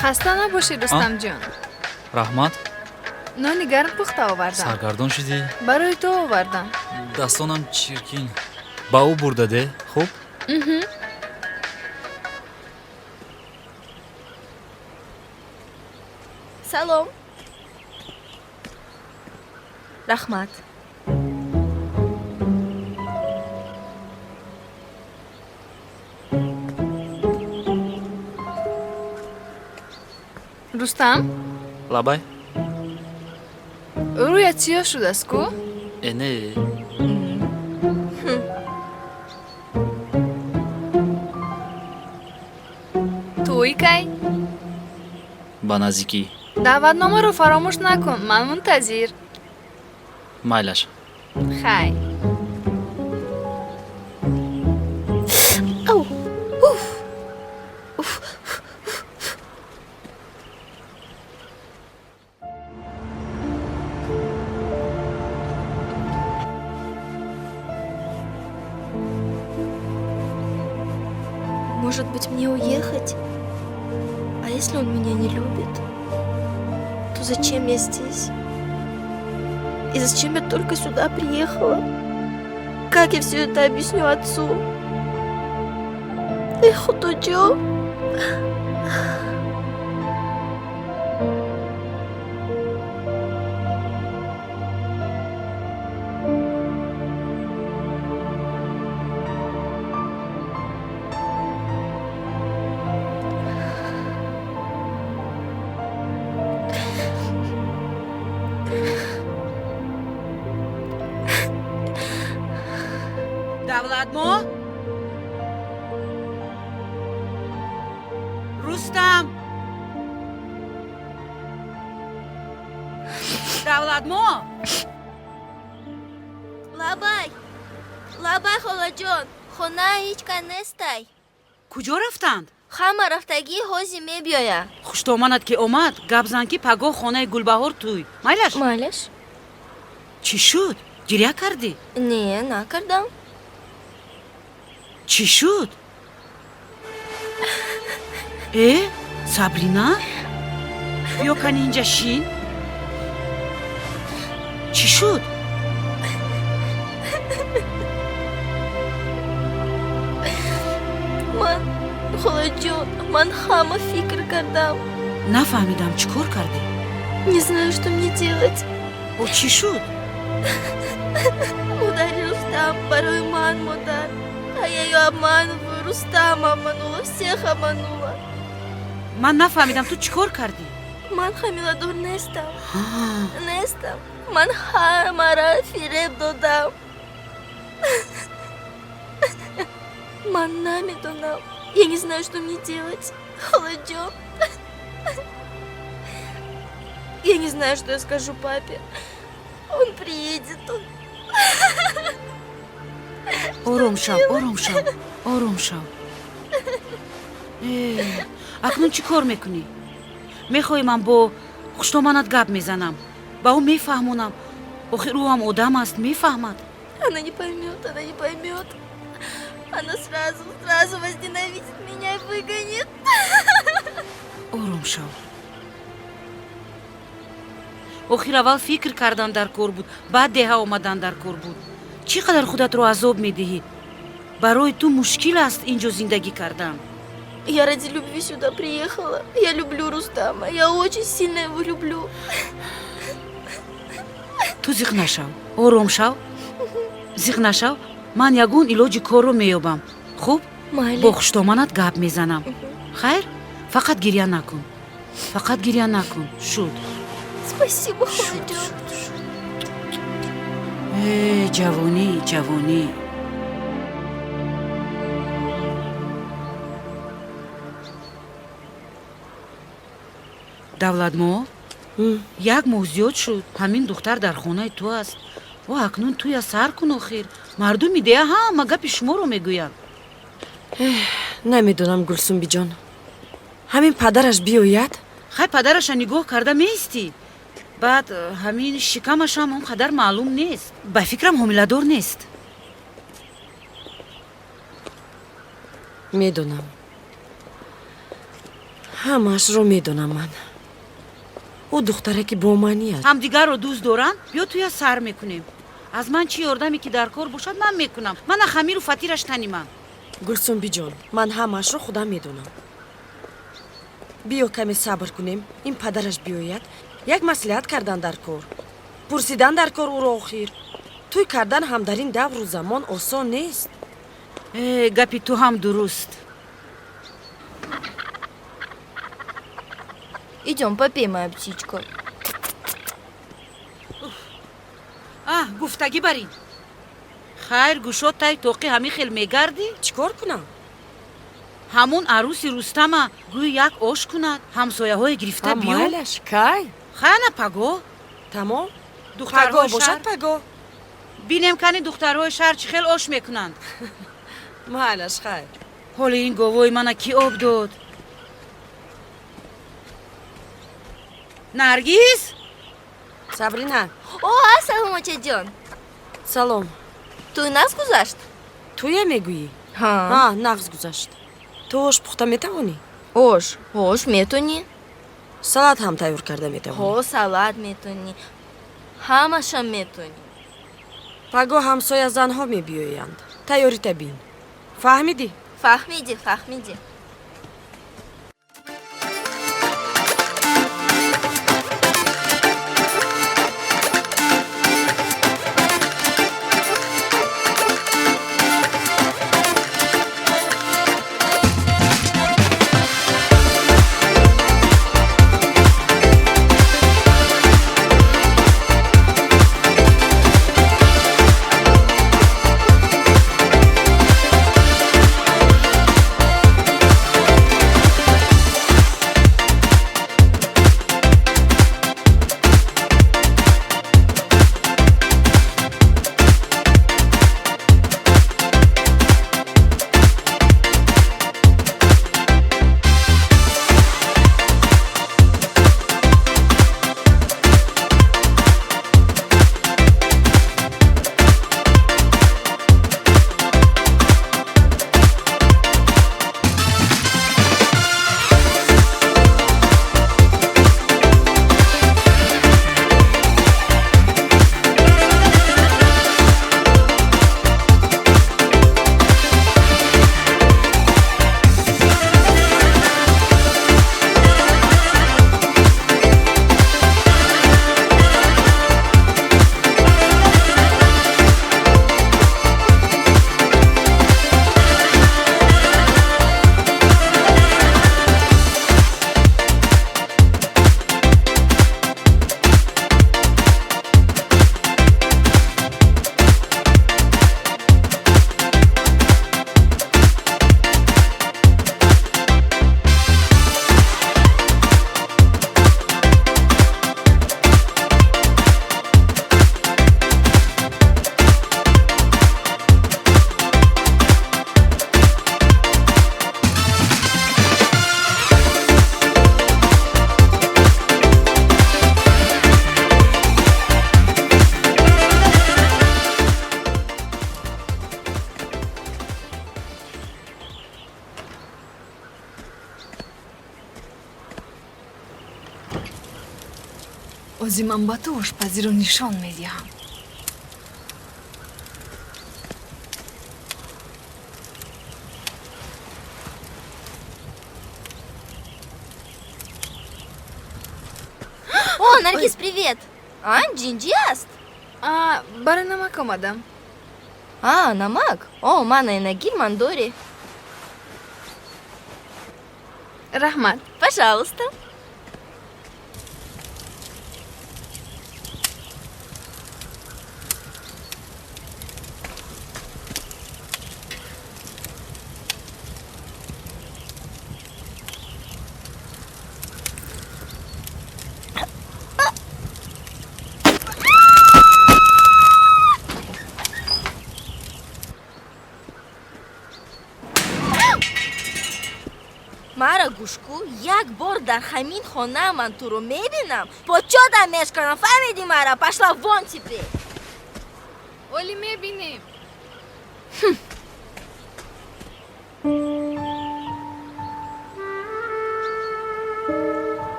хаста набошӣ, Рустамҷон. Раҳмат. Нони гарм пухта овардам. Саргардон шудӣ? Барои ту овардам. Дастонам чиркин, ба ӯ бурдаде, хуб? Уҳу. Салом, раҳмат. Рустам. Лабай. Рӯят сиёҳ шудааст ку? Э, не. Тӯй кай? Ба наздикӣ. Даъватномаро фаромӯш накун, ман мунтазир. Майлаш. Хай. Ау! Уф! Уф! Может быть, мне уехать? А если он меня не любит, то зачем я здесь? И зачем я только сюда приехала? Как я все это объясню отцу? Эх, Худоҷо! Давлатмо, Рустам, Давлатмо. Лабай, лабай, холаҷон, хона ҳеҷ кас нестай. Куҷо рафтанд? Ҳама рафтагӣ, ҳозир мебиёя. Хуштоманат ки омад, гап зан, ки пагоҳ хонаи Гулбаҳор тӯй. Майлаш? Майлаш. Чӣ шуд, гиря кардӣ? Не, накардам. Чӣ шуд? Э, Сабрина, биё, кани инҷа шин. Чӣ шуд? Ман, холаҷон, ман ҳама фикр кардам. Нафаҳмидам, чӣ кор кардӣ? Не знаю, что мне делать. О, чӣ шуд? Модари Рустам барои ман модар, а я ее обманываю, Рустама обманула, всех обманула. Ман нафаҳмидам, ту чӣ кор кардӣ? Ман ҳамиладор нестам, нестам. Ман ҳамара фиреб додам. Ман намедонам, я не знаю, что мне делать, холаҷон. Я не знаю, что я скажу папе. Он приедет, он. Ором шав, ором шав, ором шав. Э, акнун чӣ кор мекунӣ? Мехоҳӣ, ман бо хуштоманат гап мезанам, ба ӯ мефаҳмонам? Охир ӯ ҳам одам аст, мефаҳмад. Она не поймет, она не поймет. Она сразу, сразу возненавидит меня и выгонит. Ором шав. Охир аввал фикр кардан дар кор буд, баъд деҳа омадан дар кор буд. Чӣ қадар худатро азоб медиҳӣ? Барои ту мушкил аст ин ҷо зиндагӣ кардан. Я ради любви сюда приехала. Я люблю Рустама. Я очень сильно его люблю. Ту зиқ нашав, ором шав. Зиқ нашав, ман ягон илоҷи корро меёбам. Хуб? Майли. Бо хуштоманат гап мезанам. Хайр, фақат гирья накун. Фақат гирья накун. Шуд. Спасибо, холаҷон. Э, ҷавонӣ, ҷавонӣ. Давлатмо, як моҳ зиёд шуд, ҳамин духтар дар хонаи ту аст. О, акнун туя сар кун охир. Мардуми дея ҳама гапи шуморо мегӯянд. Намедонам, Гулсумбиҷон. Ҳамин падараш биёяд? Хай, падараша нигоҳ карда меистӣ. Баъд ҳамин шикамашам он қадар маълум нест. Ба фикрам, ҳомиладор нест. Медонам. Ҳамаашро медонам ман. Ӯ духтараки бомаънӣ аст. Ҳамдигарро дӯст доранд, биё туя сар мекунем. Аз ман чӣ ёрдаме ки дар кор бошад, ман мекунам. Мана хамиру фатираш танимам. Гулсумбиҷон, ман ҳамаашро худам медонам. Биё каме сабр кунем, ин падараш биёяд, як маслиҳат кардан дар кор. Пурсидан дар кор ӯро охир. Тӯй кардан ҳам дар ин давру замон осон нест. Э, гапи ту ҳам дуруст. Идем, попей, моя птичка. А, гуфтагӣ барин. Хайр, гӯшод тай тоқӣ ҳамин хел мегардӣ? Чӣ кор кунам? Ҳамун арӯси Рустама гӯй як ош кунад, ҳамсояҳое гирифта биё. Майлаш, кай? Хайна пагоҳ. Тамом. Духтарҳои Пагоҳ бошад, шаҳр- пагоҳ. Бинем кани духтарҳои шаҳр чӣ хел ош мекунанд. Майлаш, хайр. Ҳоли ин говои мана кӣ об дод? Наргиз? Сабрина. О, салом, очаҷон. Салом. Тӯй нағз гузашт? Тӯя мегӯӣ? Ҳа. Ҳа, нағз гузашт. Ту ош пухта метавонӣ? Ош, ош метонӣ. Салат ҳам тайёр карда метавонӣ? Ҳо, салат метонӣ. Ҳамашам метонӣ. Пагоҳ ҳамсоя занҳо мебиёянд. Тайёрита бин. Фаҳмидӣ? Фаҳмидӣ, фаҳмидӣ. Ози ман ба ту ошпазиро нишон медиҳам. О, Наргиз, привет! А, ҷинҷи аст? Барои намак омадам. А, намак? О, мана инагир мандори. Раҳмат. Пожалуйста. Мара гӯшку, як бор дар ҳамин хона ман туро мебинам, почодам мешканам, фаҳмиди мара? Пошла вон теперь. Оли мебинем.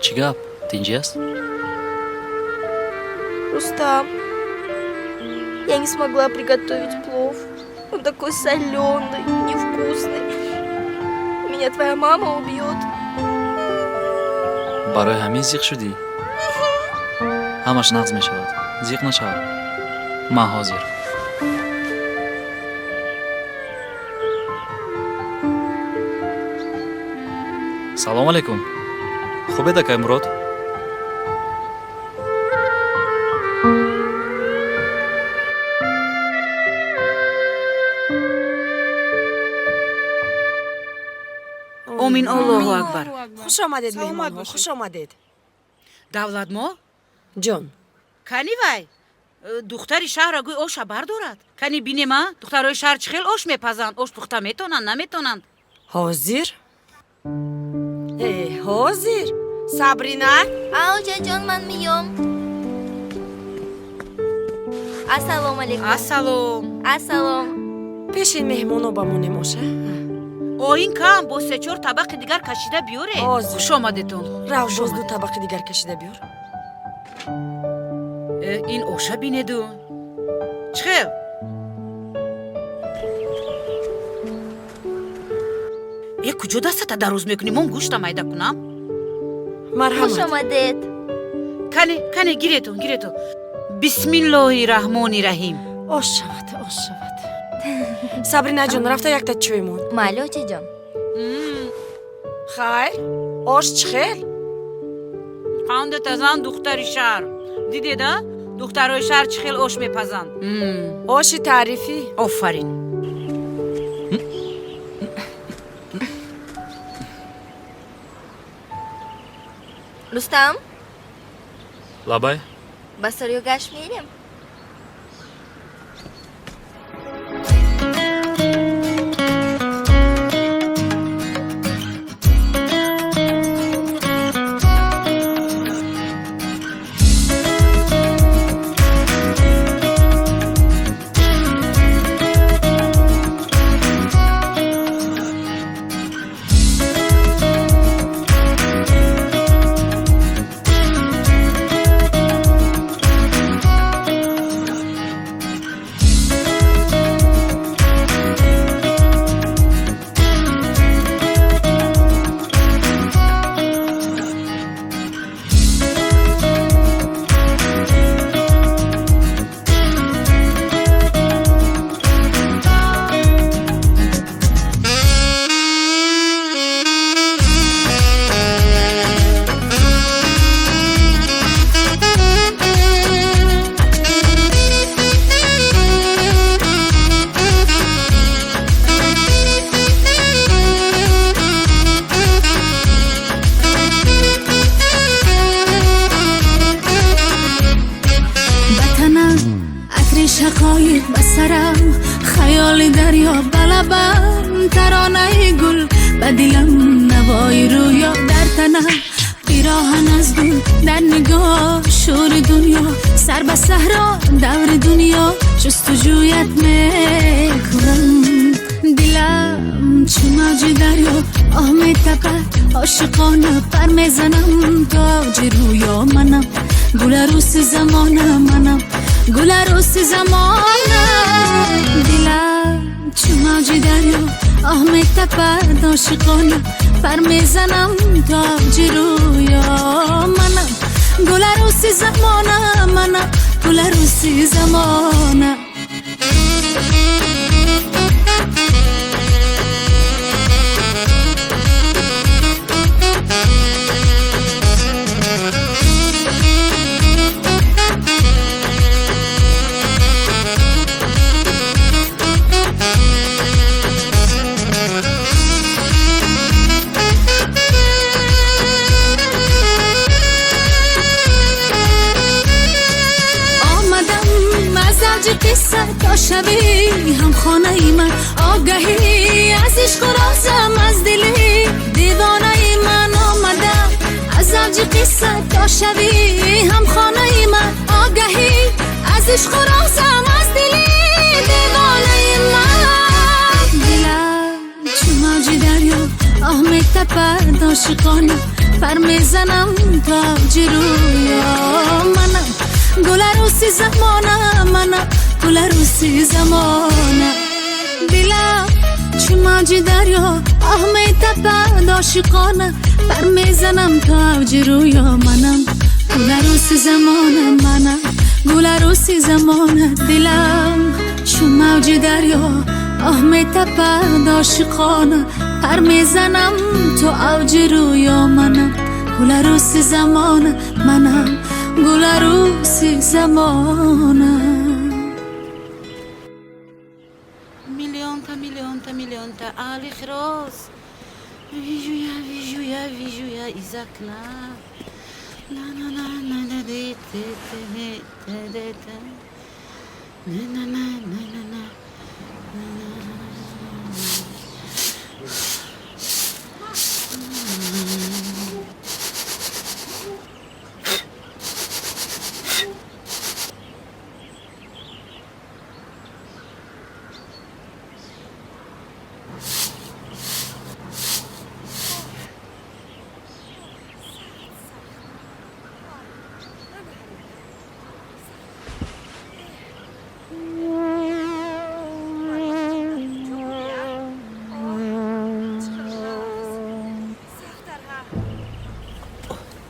Чӣ гап, тинҷӣ аст? Рустам, я не смогла приготовить плов. Он такой соленый, невкусный. Меня твоя мама убьет. Барои ҳамин зиқ шудӣ? Ҳамаш нағз мешавад, зиқ нашав. Ман ҳозир. Салом алейкум. Хубед, акай Мурод? Омин, Аллоҳу акбар. Хуш омадед, меҳмонҳо, хуш омадед. Давлатмо? Ҷон. Кани вай духтари шаҳра гӯй оша бардорад. Кани бинема, духтарои шаҳр чӣ хел ош мепазанд, ош пухта метонанд, наметонанд? Ҳозир? Э, ҳозир. Сабрина? Аоҷаҷон, ман миём. Ассалому алейкум. Ассалом. Ассалом. Пеши меҳмоно ба монем оша. Оин кам, бо се-чор табақи дигар кашида биёре. Ҳозир. Хуш омадетон. Рав, боз ду табақи дигар кашида биёр. Э, ин оша бинеду. Чӣ хел? Э, куҷо дастата дароз мекунӣ? Мон гӯшта майда кунам. Марҳамат. Хуш омадед. Кане, кане, гиретон, гиретон. Бисмиллоҳи раҳмони раҳим. Ош шавад, ош шавад. Сабринаҷон, рафта якта чой мон. Майли, очаҷон. Хайр, ош чӣ хел? Қанде тазан духтари шаҳр. Дидед, а? Духтарои шаҳр чӣ хел ош мепазанд. Оши таърифӣ. Офарин. Рустам? Лабай. Ба сарёгашт мерем? Шақоиқ ба сарам, хаёли дарё ба лабам, таронаи гул ба дилам, навои рӯё дар танам, пироҳан аз гул дар нигоҳ, шӯри дунё сар ба саҳро, даври дунё ҷустуҷӯят мекунам. Дилам чу мавҷи дарё Оҳ метапад ошиқона, пар мезанам то авҷи рӯё манам. Гуларӯси замона манам, гуларӯси замона. Дилам чу мавҷи дарё оҳ метапад ошиқона, пар мезанам то авҷи рӯё манам. Гуларӯси замона манам, гуларӯси замона. Қисса то шавӣ ҳамхонаи ман, огаҳӣ аз ишқу розам, аз дили девонаи ман. Омадам аз авҷи қисса то шавӣ ҳамхонаи ман, огаҳӣ аз ишқу розам, аз дили девонаи ман. Дилам чу мавҷи дарё оҳ метапад ошиқона, пар мезанам то авҷи рӯё манам. Гуларӯси замона манам, гуларӯси замона. Дилам чу мавҷи дарё оҳ метапад ошиқона, пар мезанам то авҷи рӯё манам. Гуларӯси замона манам, гуларӯси замона. Дилам чу мавҷи дарё оҳ метапад ошиқона, пар мезанам то авҷи рӯё манам. Гуларӯси замона манам, гуларӯси замона. Миллионта, миллионта, миллионта алых роз вижу я, вижу я, вижу я из окна. На на на на на де те те де те де те. На на на на на на.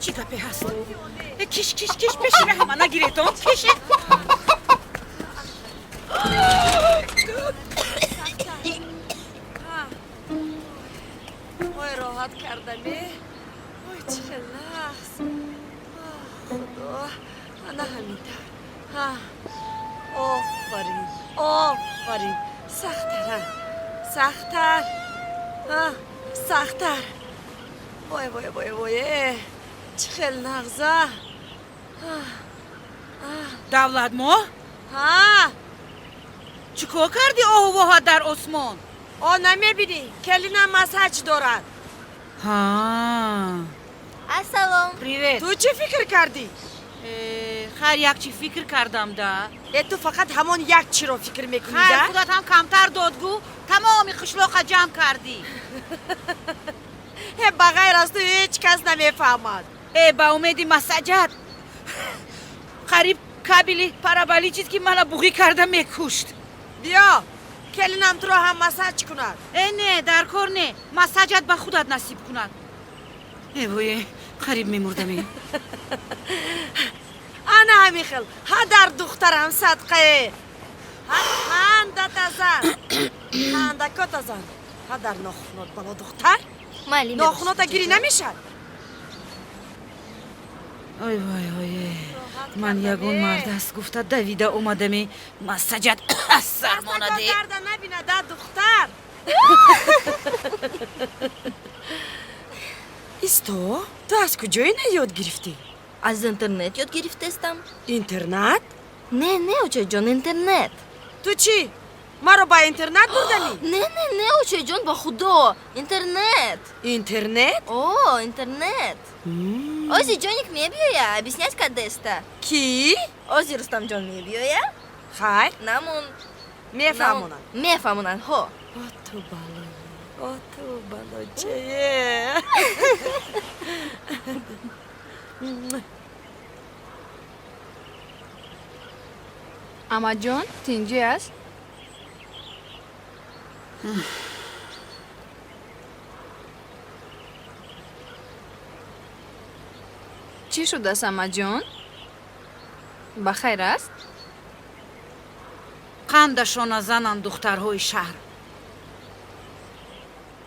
Чӣ гапе ҳаст? Киш, киш, киш, пеши раҳама нагиретон, киш. Ой, роҳат кардаме. Ой, чӣ хел нағз. Худо, ана ҳамин тавр. Офарин, офарин. Сахттар, сахттар, сахттар. Вой, вой, вой, вой, чӣ хел нағза. Давлатмо? Чӣ кор кардӣ оҳу воҳа дар осмон? О, намебинӣ, келинам масаҷ дорад. Ассалом. Привет. Ту чӣ фикр кардӣ? Хайр, як чӣ фикр кардам да. Э, ту фақат ҳамон як чиро фикр мекунӣ Хайр, да? худат ҳам камтар додгӯ, тамоми қишлоқа ҷамъ кардӣ. Э, ба ғайр аз ту ҳеҷ кас намефаҳмад. Э, ба умеди масаҷат қариб кабели параболичит ки мана буғӣ карда мекушт. Биё, келинам туро ҳам масаҷ кунад. Э, не, дар кор не, масаҷат ба худат насиб кунад. Э, вое, қариб мемурдаме. Ана ҳамин хел, ҳа дар духтарам садқае, ҳа ҳандатазан, ҳандакотазан, ҳа дар нохунот бало духтар. Нохунота гирӣ намешад. Ой, вой, ой, ман ягон мард аст гуфта давида омадаме, масаҷат аз сар монаде. Карда набинада духтар. Исто, ту аз куҷо ина ёд гирифтӣ? Аз интернет ёд гирифтестам. Интернат? Не, не, очаҷон, интернет. Ту чӣ? Маро ба интернат бурданӣ? Не, не, не, очаҷон, ба худо, интернет. Интернет? О, интернет. Ози ҷоник мебиёя, объяснять кардеста. Кӣ? Ози Рустамҷон мебиёя. Хайр. Намун. Мефаҳмонанд. Мефаҳмонанд, ҳо. О, ту бало, О, ту балочае. Амаҷон, тинҷӣ аст? Чӣ шудааст, амаҷон? Ба хайр аст? Қандашона зананд духтарҳои шаҳр.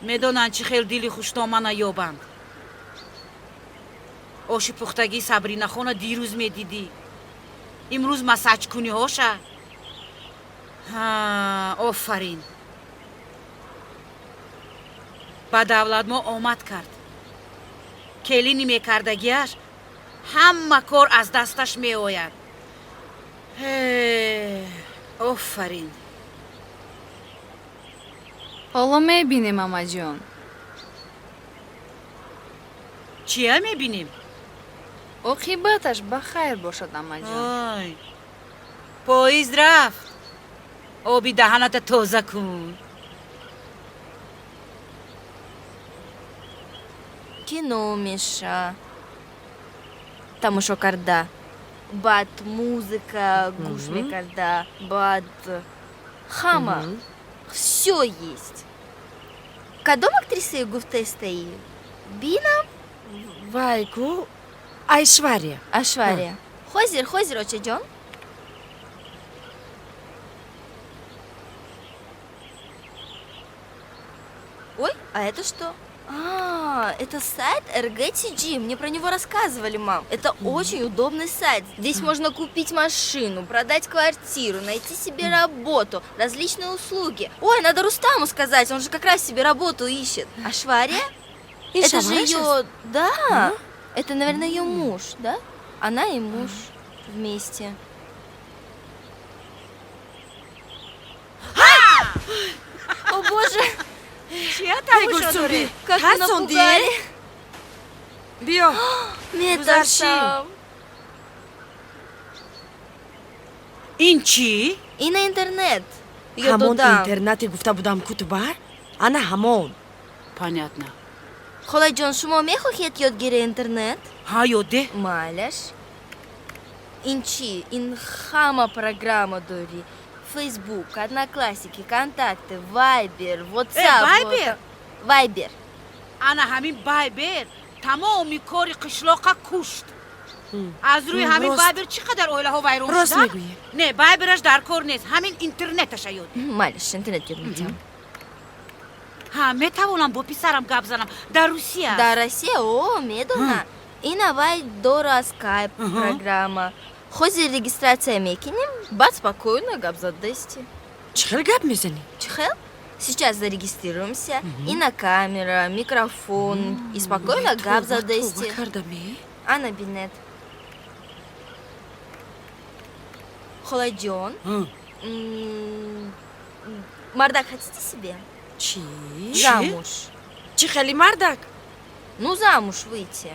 Медонанд, чӣ хел дили хуштомана ёбанд. Оши пухтагии Сабринахона дирӯз медидӣ, имрӯз масаҷкуниҳоша. Офарин, ба давлат мо омад кард. Келини мекардагиаш ҳама кор аз дасташ меояд. Офарин. Ҳоло мебинем, амаҷон. Чия мебинем? Оқибаташ ба хайр бошад, амаҷон. Ой, поезд рафт, оби даҳаната тоза кун. Кино меша тамошо карда, баъд музыка гӯш мекарда, баъд ҳама, всё есть. Кадом актрисае гуфтаистаӣ, бинам? Вай ку, Айшвария. Айшвария. Ҳозир, ҳозир, очаҷон. Ой, а это что? А, это сайт RGTG. Мне про него рассказывали, мам. Это очень удобный сайт. Здесь можно купить машину, продать квартиру, найти себе работу, различные услуги. Ой, надо Рустаму сказать, он же как раз себе работу ищет. Ашвария? Это же ее... Да, это, наверное, ее муж, да? Она и муж вместе. О боже! Чия тамошо доред? Как вы напугали! Биё. Метарсам. Ин чӣ? Ина интернет. Ё Ҳамон додам. Интернате гуфта будам кутуба, ана ҳамон. Понятно. Холаҷон, шумо мехоҳед ёд гиред интернет? Ҳа, ёд деҳ. Майлаш. Ин чӣ? Ин ҳама программа дорӣ. Фейсбук, Одноклассники, Контакты, Вайбер, WhatsApp. Вайбер? Вайбер. Ана ҳамин Вайбер тамоми кори қишлоқа кушт. Аз рӯи ҳамин Вайбер чӣ қадар оилаҳо вайрон Рост шуданд? мегӯӣ. Не, Вайбераш дар кор нест, ҳамин интернеташа ёд. Майлаш, интернет ёд медиҳам. Ҳа, метавонам бо писарам гап занам, дар Русия. Дар Россия? О, медона. Ина вай дора скайп программа. Ҳозир регистрация мекунем, баъд спокойно гап задасти. Чӣ хел гап мезанӣ? Чӣ хел? Сейчас зарегистрируемся, и на камера, микрофон, и спокойно гап задасти. Кардаме? Ана бинет. Холаҷон, мардак хотите себе? Чӣ? Замуж. Чӣ хели мардак? Ну, замуж выйти.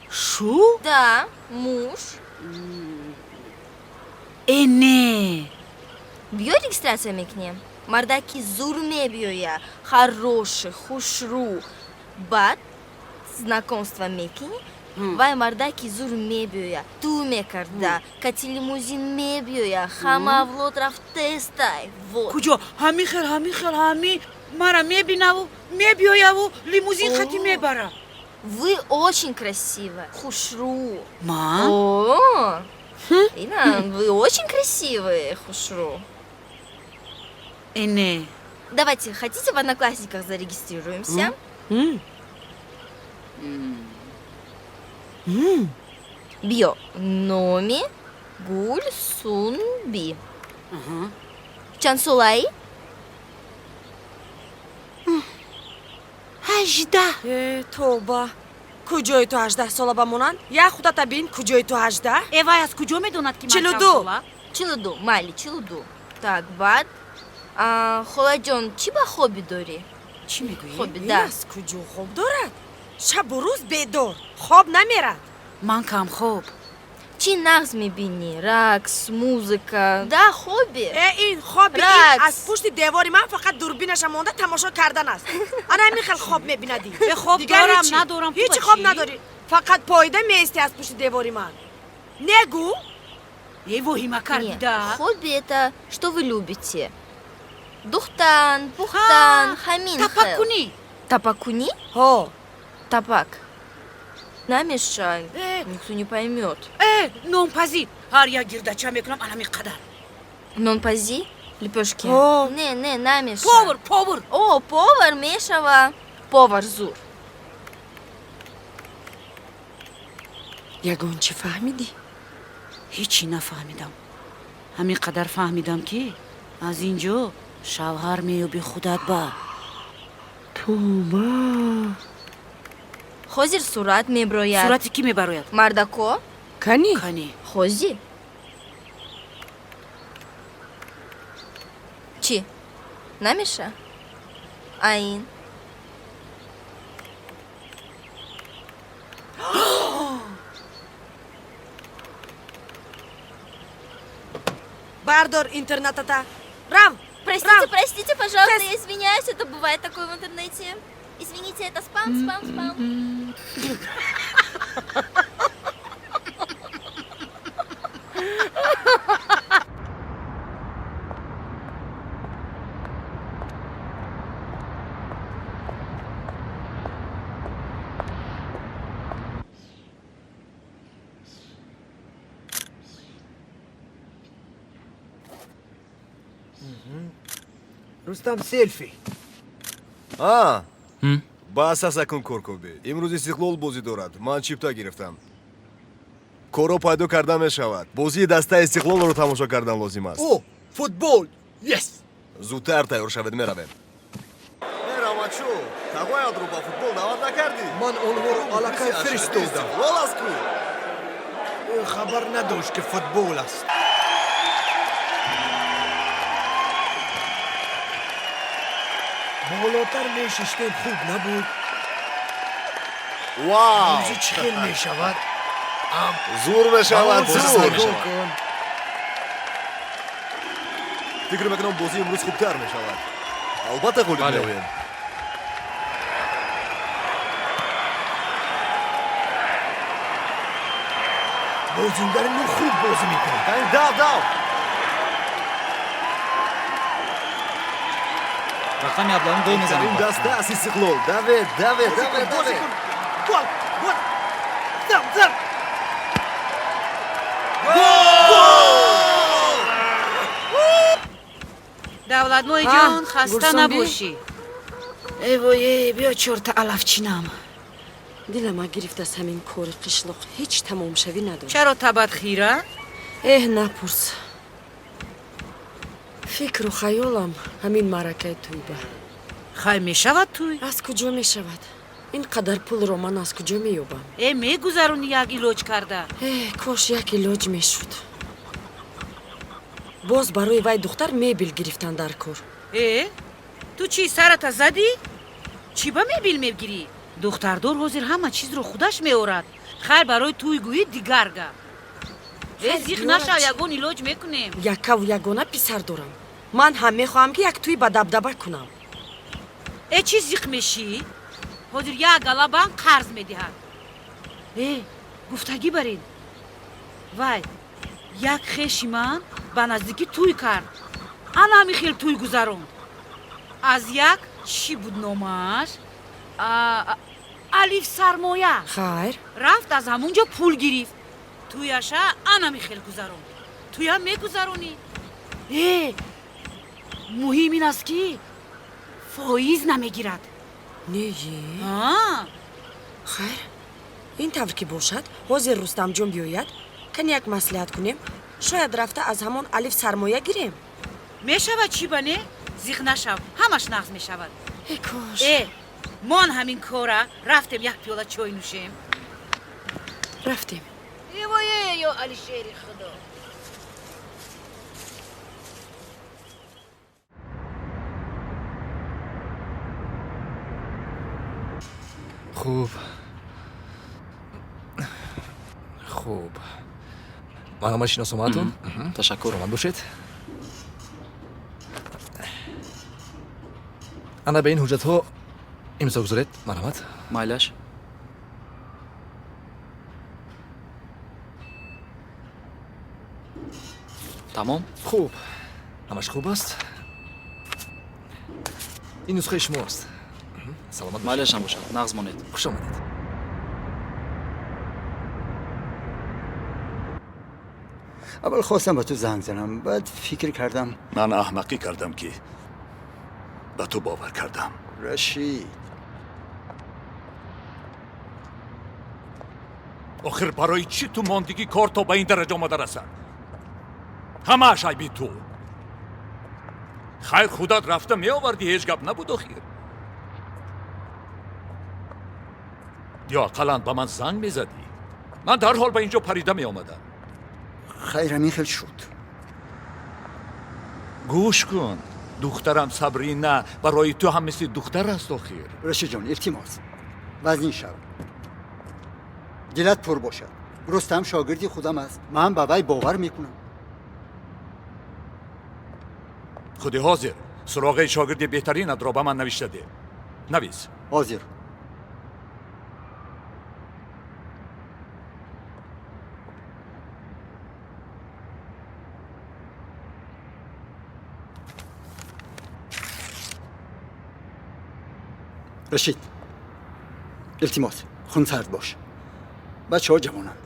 Шу? Да, муж. Э, не. Биё регистрация мекунем. Мардаки зур мебиёя, хороший, хушрӯ. Баъд знакомство мекунӣ, вай мардаки зур мебиёя, ту мекарда, кати лимузин мебиёя, ҳама авлод рафтестай. Вот. Куҷо? Ҳами хел, ҳами хел, ҳами мара мебинаву, мебиёяву, лимузин хати мебара. Вы очень красивая, хушрӯ. Ман? О, Ина, вы очень красивые, хушрӯ. Э, не. Давайте, хотите, в Одноклассниках зарегистрируемся? Биё, номи Гульсунби. Чанд солаи? 18. Э, тоба, куҷои ту 18 сола ба монанд? Як худата бин, куҷои ту 18? Э, вай аз куҷо медонад, ки ман 42. чанд сола? 42, майли, 42. Так, баъд холаҷон, чӣ ба хобби дорӣ? Чӣ мегӯӣ? Хобби, Ин да. Аз куҷо хоб дорад? Шабу рӯз бедор, хоб намерад. Ман камхоб. Чӣ нағз мебинӣ? Рақс, музыка. Да, хобби. Э, ин хобби ин Рақс. аз пушти девори ман фақат дурбинаша монда тамошо кардан аст. Ана ҳамин хел хоб мебинадӣ. Э, хоб Дигар дорам, ҳечи. надорам, ту Ҳечи ба хоб чӣ? надорӣ. Фақат поида меисти аз пушти девори ман. Негӯ? Э, воҳима кардӣ Нет, да. хобби это что вы любите? Духтан, пухтан, ҳамин хел. Тапаккунӣ. Тапаккунӣ? Ҳо. Тапак. Намешай, никто не поймет. Э, нонпазӣ. Ҳар як гирдача мекунам анами қадар. Нонпазӣ? Лепешки? О. Не, не, намеша. Повар, повар. О, повар мешава. Повар зур. Ягон чӣ фаҳмидӣ? Ҳечӣ нафаҳмидам. Ҳамин қадар фаҳмидам, ки аз ин ҷо шавҳар меёби худат ба. Тӯба. Ҳозир сурат меброяд. Сурати кӣ мебарояд? Мардако? Кани? Кани. Ҳозир? Чӣ? Намеша? А ин? Бардор интернатата. Рав! Простите, простите, пожалуйста, я извиняюсь, это бывает такое в интернете. Извините, это спам, спам, спам. Рустам, селфи. А, бас аст, акун коркобӣ. Имрӯз Истиқлол бозӣ дорад. Ман чипта гирифтам. Корро пайдо карда мешавад. Бозии дастаи Истиқлолро тамошо кардан лозим аст. О, футбол! Yes! Зудтар тайёр шавед, меравем. Рамачо, тағоятро ба футбол даъват накардӣ? Ман онҳоро аллакай фиристодам. Истиқлол аст ку. Ӯ хабар надошт, ки футбол аст. Болотар мешиштем, хуб набуд? Вау! Бозӣ чӣ хел мешавад? Зур мешавад, Бозӣ зур! нигоҳ кун. Фикр мекунам, бозӣ имрӯз хубтар мешавад. Албатта, ғолиб Бале. меоем. Бозингари мо хуб бозӣ мекунад. Кани, дав, дав! Рақами аблаҳум гол Беҳтарин мезанад. даста аст Истиқлол. Даве, даве, даве, даве! Гол! Гол! Зар, зар! Давлатмоиҷон, хаста Гулсумби? набошӣ. Эй вой, эй, биё чорта алафчинам. Дилама гирифт аз ҳамин кори қишлоқ ҳеҷ тамомшавӣ надорад. Чаро табат хира? Эҳ, напурс. Фикру хаёлам ҳамин маъракаи тӯйба. Хай, мешавад тӯй? Аз куҷо мешавад? Ин қадар пулро ман аз куҷо меёбам? Э, мегузарони як илоҷ карда. Эҳ, кош як илоҷ мешуд. Боз барои вай духтар мебел гирифтан дар кор. Э, ту чӣ, сарата задӣ? Чӣ ба мебел мегирӣ? Духтардор ҳозир ҳама чизро худаш меорад. Хайр, барои тӯйгӯӣ дигар гап. Э, Хайр, зиқ биёрад нашав, чӣ? ягон илоҷ мекунем. Яккаву ягона писар дорам. Ман ҳам мехоҳам, ки як тӯй ба дабдаба кунам. Э, чӣ зиқ мешӣ? Ҳозир як гала банк қарз медиҳад. Э, гуфтагӣ барин. Вай, як хеши ман ба наздикӣ тӯй кард. Ана ҳамин хел тӯй гузаронд. Аз як чӣ буд номаш? Алиф сармоя. Хайр. Рафт, аз ҳамун ҷо пул гирифт. Тӯяша анами хел гузаронд. Тӯям мегузаронӣ. Э, муҳим ин аст, ки фоиз намегирад. Не. А? Хайр, ин тавр ки бошад, ҳозир Рустамҷон биёяд, кани як маслиҳат кунем. Шояд рафта аз ҳамон алиф сармоя гирем. Мешавад, чӣ ба не? Зиқ нашав, ҳамаш нағз мешавад. Э, кош. Э, мон ҳамин кора, рафтем як пиёла чой нӯшем. Рафтем. Эвое, ё Алишери худо! Хуб, хуб. Марҳамат, шиносомаатон. Ташаккур. Саломат бошед. Ана, ба ин ҳуҷҷатҳо имзо гузоред, марҳамат. Майлаш. Тамом. Хуб, ҳамаш хуб аст. Ин нусхаи шумо аст. Саломат. Майлашам бошад, нағз монед. Хуш омадед. Аввал хостам ба ту занг занам, баъд фикр кардам. Ман аҳмақӣ кардам, ки ба ту бовар кардам. Рашид. Охир барои чӣ ту мондигӣ кор то ба ин дараҷа омада расад? Ҳамааш айби ту. Хайр, худат рафта меовардӣ, ҳеҷ гап набуд охир. Ё ақаллан ба ман занг мезадӣ, ман дарҳол ба ин ҷо парида меомадам. Хайр, ҳамин хел шуд. Гӯш кун, духтарам Сабрина барои ту ҳам мисли духтар аст охир. Рашидҷон, илтимос, вазнин шав, дилат пур бошад. Рустам шогирди худам аст, ман ба вай бовар мекунам. Худи ҳозир суроғаи шогирди беҳтаринатро ба ман навишта деҳ. Навис. Ҳозир. Рашид, илтимос, хунсард бош. Бачаҳо ҷавонанд,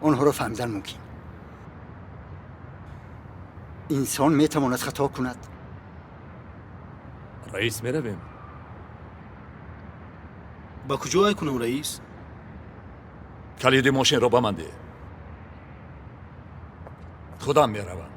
онҳоро фаҳмидан мумкин. Инсон метавонад хато кунад. Раис, меравем. Ба куҷо ай кунам, раис? Калиди мошинро ба ман деҳ, худам меравам.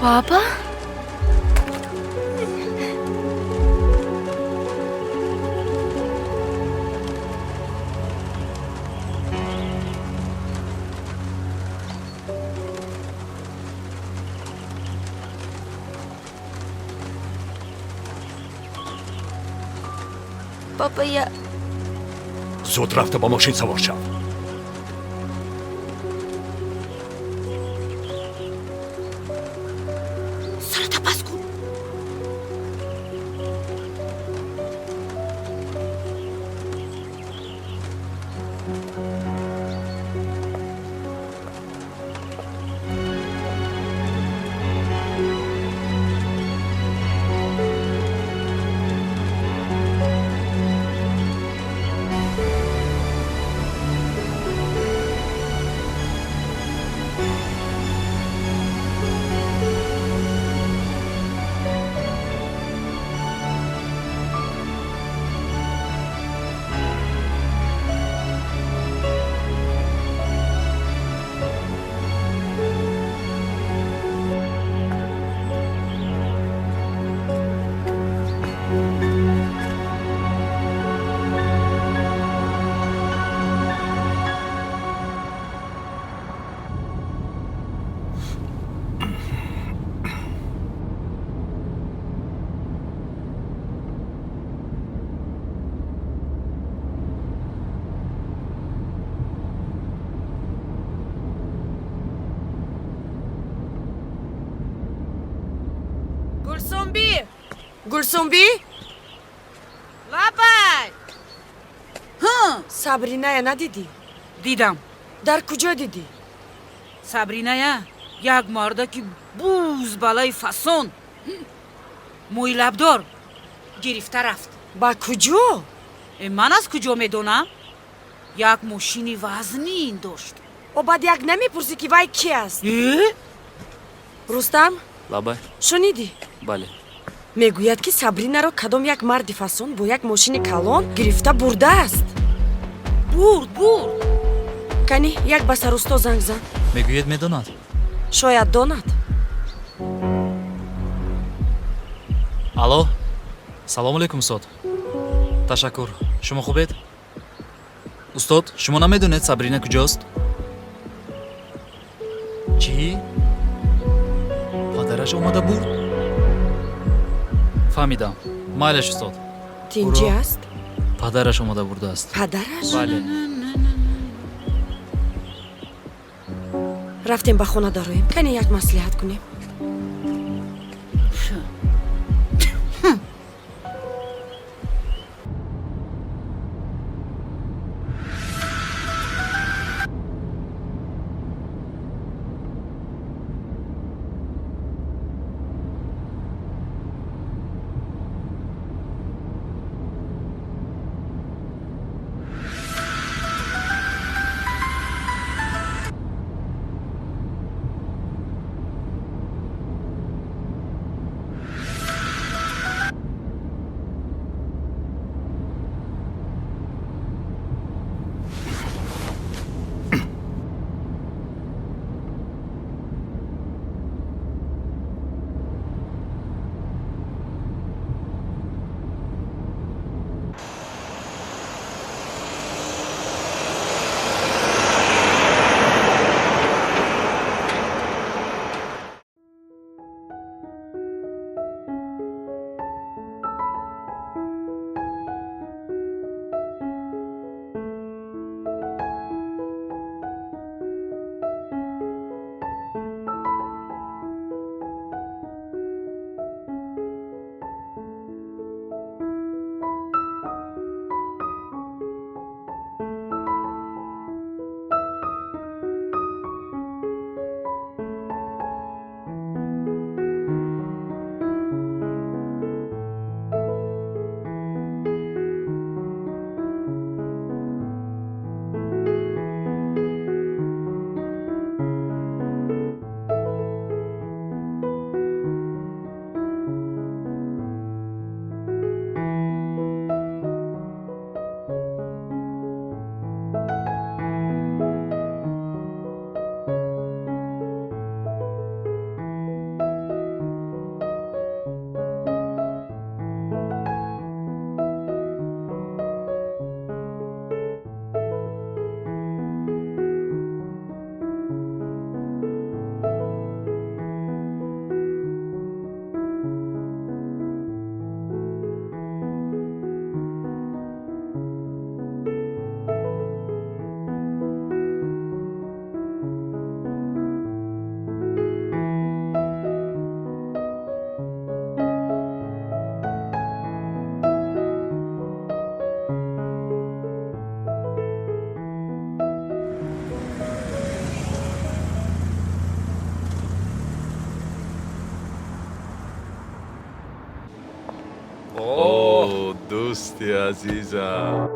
Папа? Папа, я... Зуд рафта ба мошин савор шав. Сарата пас кун. Гулсумби, Гулсумби, лабай! Сабриная надидӣ? Дидам. Дар куҷо дидӣ? Сабриная як мардаки буз балаи фасон, мӯйлабдор гирифта рафт. Ба куҷо? Ман аз куҷо медонам? Як мошини вазнин дошт. О, баъд як намепурсӣ, ки вай ки аст? Рустам! Лабай. Шунидӣ? Бале. Мегӯяд, ки Сабринаро кадом як марди фасон бо як мошини калон гирифта бурдааст. Бурд, бурд. Кани, як ба сарусто занг зан. Мегӯед, медонад? Шояд донад. Алло, салому алейкум, устод. Ташаккур, шумо хубед? Устод, шумо намедонед, Сабрина куҷост? Чӣ, падараш омада бурд? Фаҳмидам, майлаш, устод. Тинҷӣ аст? Падараш омада бурдааст. Падараш? Бале. Рафтем, ба хона дароем, кане як маслиҳат кунем. О, дӯсти азизам!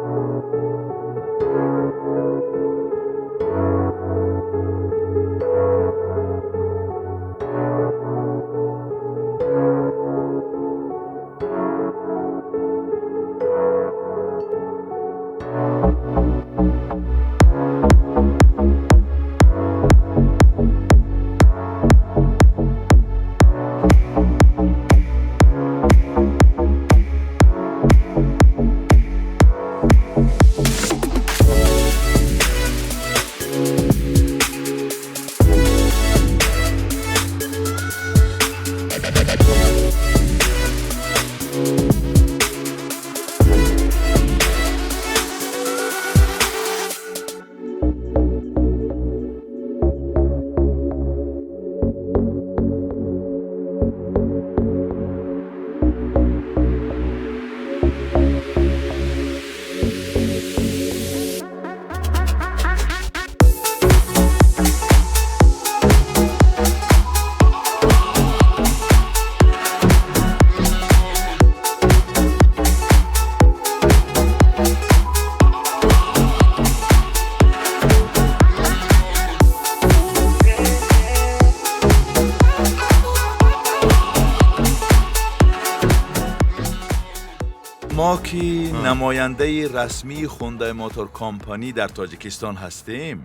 Мо ки намояндаи расмии Хундай Мотор Компанӣ дар Тоҷикистон ҳастем,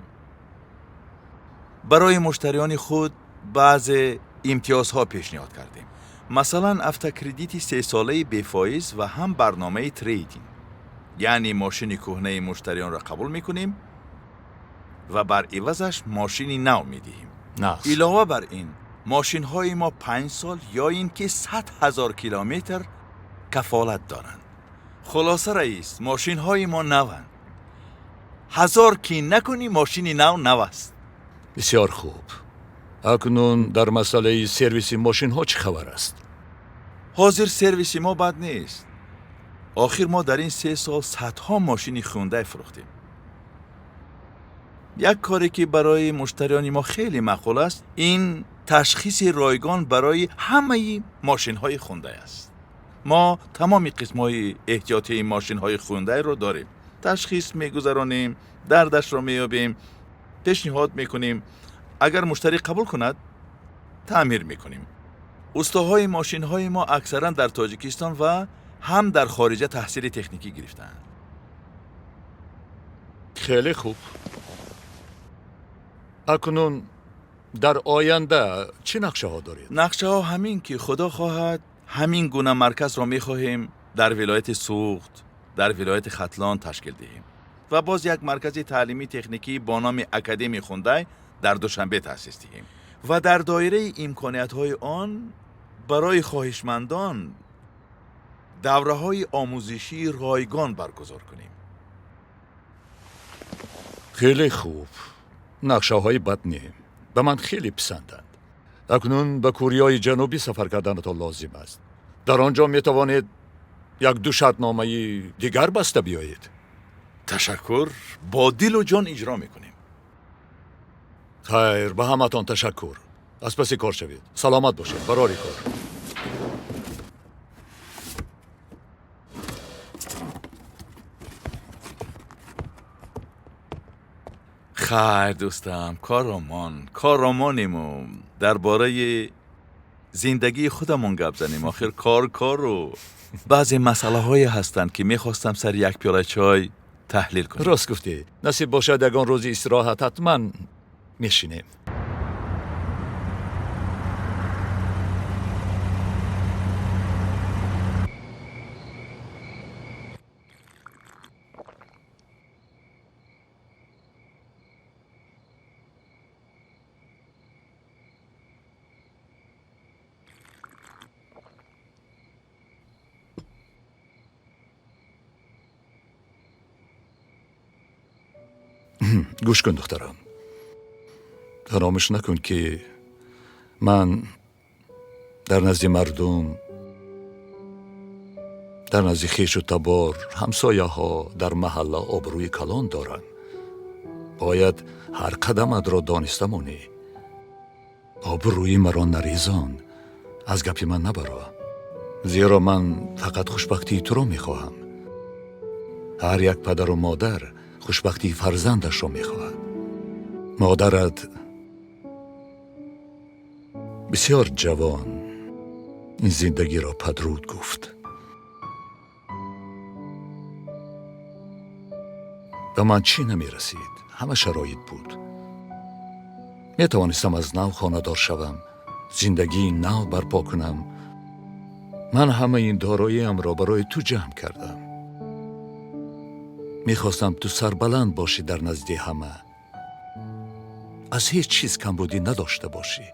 барои муштариёни худ баъзе имтиёзҳо пешниҳод кардем. Масалан, автокредити сесолаи бефоиз ва ҳам барномаи трейдинг. Яъне мошини кӯҳнаи муштариёнро қабул мекунем ва бар ивазаш мошини нав медиҳем. Илова бар ин, мошинҳои мо 5 сол ё ин ки 100 000 километр кафолат доранд. Хулоса раис, мошинҳои мо наванд. Ҳазор ки накунӣ, мошини нав нав аст. Бисёр хуб. Акнун дар масъалаи сервиси мошинҳо чӣ хабар аст? Ҳозир сервиси мо бад нест. Охир мо дар ин 3 сол садҳо мошини Хундай фурӯхтем. Як коре ки барои муштариёни мо хеле маъқул аст, ин ташхиси ройгон барои ҳамаи мошинҳои Хундай аст. Мо тамоми қисмҳои эҳтиётии мошинҳои Хундайро дорем. Ташхис мегузаронем, дардашро меёбем, пешниҳод мекунем. Агар муштарӣ қабул кунад, таъмир мекунем. Устоҳои мошинҳои мо аксаран дар Тоҷикистон ва ҳам дар хориҷа таҳсили техникӣ гирифтаанд. Хеле хуб. Акнун дар оянда чӣ нақшаҳо доред? Нақшаҳо ҳамин ки худо хоҳад ҳамин гуна марказро мехоҳем дар вилояти Суғд, дар вилояти Хатлон ташкил диҳем ва боз як маркази таълимии техникӣ бо номи Академияи Хундай дар Душанбе таъсис диҳем ва дар доираи имкониятҳои он барои хоҳишмандон давраҳои омӯзишии ройгон баргузор кунем. Хеле хуб. Нақшаҳои бад не, ба ман хеле писанданд. Акнун ба Кореяи Ҷанубӣ сафар карданатон лозим аст. Дар он ҷо метавонед як-ду шартномаи дигар баста биёед. Ташаккур, бо дилу ҷон иҷро мекунем. Хайр, ба ҳаматон ташаккур. Аз паси кор шавед. Саломат бошед. Барори кор. Хайр дӯстам, коромонему дар бораи зиндагии худамон гап занем. Охир кор кору баъзе масъалаҳое ҳастанд ки мехостам сари як пиёла чой таҳлил кунем. Рост гуфтӣ. Насиб бошад ягон рӯзи истироҳат ҳатман мешинем. Гӯш кун, духтарам. Фаромӯш накун, ки ман дар назди мардум, дар назди хешу табор, ҳамсояҳо, дар маҳалла обрӯи калон дорам. Бояд ҳар қадаматро дониста монӣ. Обрӯи маро нарезон, аз гапи ман набаро. Зеро ман фақат хушбахтии туро мехоҳам. Ҳар як падару модар хушбахтии фарзандашро мехоҳад. Модарат бисёр ҷавон ин зиндагиро падруд гуфт. Ба ман чӣ намерасид? Ҳама шароит буд. Метавонистам аз нав хонадор шавам, зиндагии нав барпо кунам. Ман ҳамаи ин дороиамро барои ту ҷамъ кардам. Мехостам ту сарбаланд бошӣ дар назди ҳама. Аз ҳеҷ чиз камбудӣ надошта бошӣ.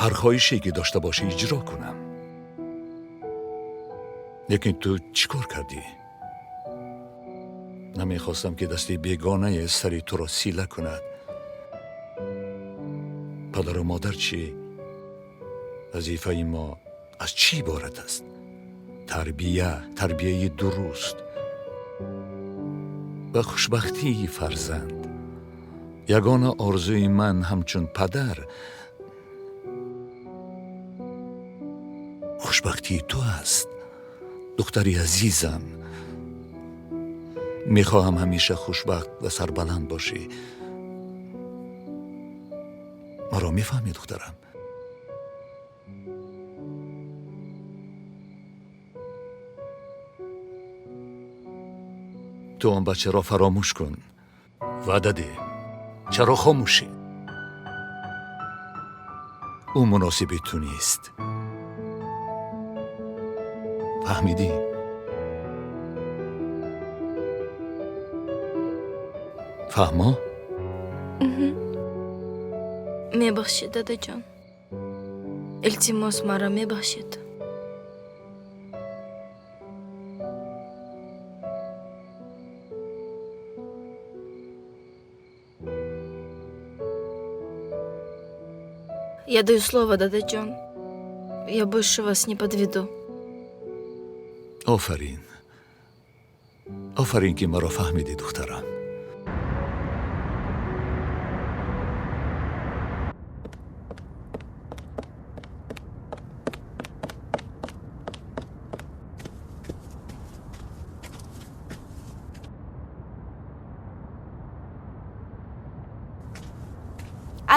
Ҳар хоҳише ки дошта бошӣ иҷро кунам. Лекин ту чӣ кор кардӣ? Намехостам ки дасти бегонае сари туро сила кунад. Падару модар чӣ? Вазифаи мо аз чӣ иборат аст? Тарбия, тарбияи дуруст ва хушбахтии фарзанд. Ягона орзуи ман ҳамчун падар хушбахтии ту аст. Духтари азизам, мехоҳам ҳамеша хушбахт ва сарбаланд бошӣ. Маро мефаҳмӣ, духтарам? Ту он бачаро фаромӯш кун. Ваъда деҳ. Чаро хомӯшӣ? Ӯ муносиби ту нест. Фаҳмидӣ? Фаҳмо? Мебахшед, дадаҷон. Илтимос, маро мебахшед. Я даю слово, дадаҷон. Я больше вас не подведу. Офарин. Офарин, ки маро фаҳмидӣ, духтарам.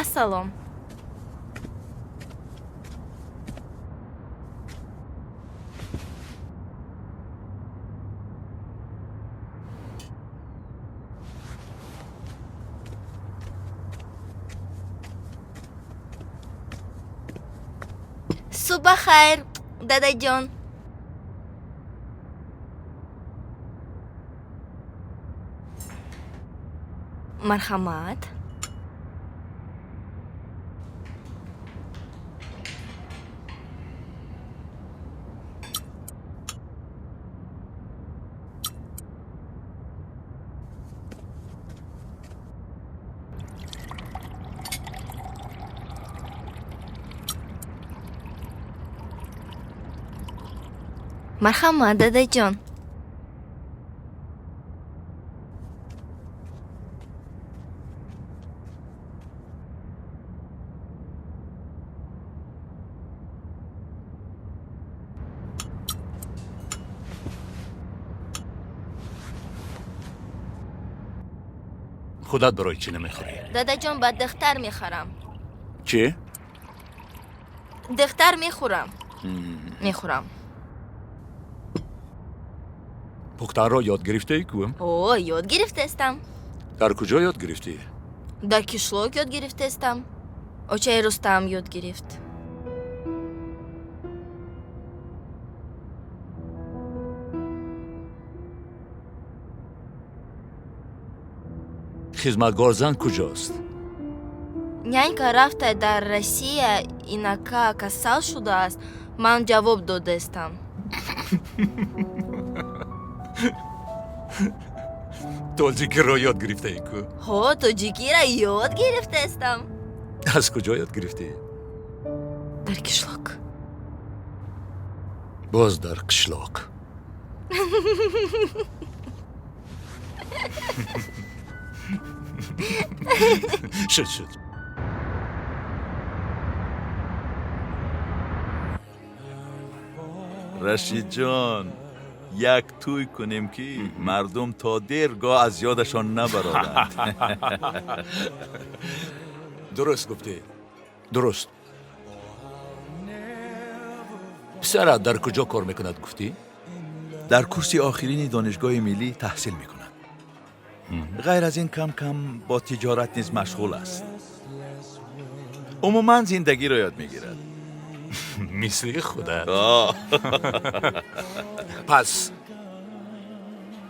Ассалом. Субҳ бахайр, дадаҷон. Марҳамат. Марҳамат, дадаҷон. Худат барои чӣ намехӯрӣ? Дадаҷон, ба духтар мехӯрам. Чӣ? Духтар мехӯрам. Мехӯрам. Пухтанро ёд гирифтаӣ ку? О, ёд гирифтаистам. Дар куҷо ёд гирифтӣ? Дар кишлок ёд гирифтаистам. Очаи Рустам ёд гирифт. Хизматгорзан куҷост? Нянька рафта дар Россия, инака касал шудааст. Ман ҷавоб додаистам. Тоҷикиро ёд гирифтаӣ ку? Ҳо, тоҷикиро ёд гирифтаистам. Аз куҷо ёд гирифтӣ? Дар кишлок. Боз дар қишлоқ. Шуд, шуд. Рашидҷон, як тӯй кунем, ки мардум то дергоҳ аз ёдашон набароянд. Дуруст гуфтӣ. Дуруст. Писарат дар куҷо кор мекунад, гуфтӣ? Дар курси охирини Донишгоҳи миллӣ таҳсил мекунад. Ғайр аз ин, кам кам бо тиҷорат низ машғул аст. Умуман зиндагиро ёд мегирад. Мисли худат. Пас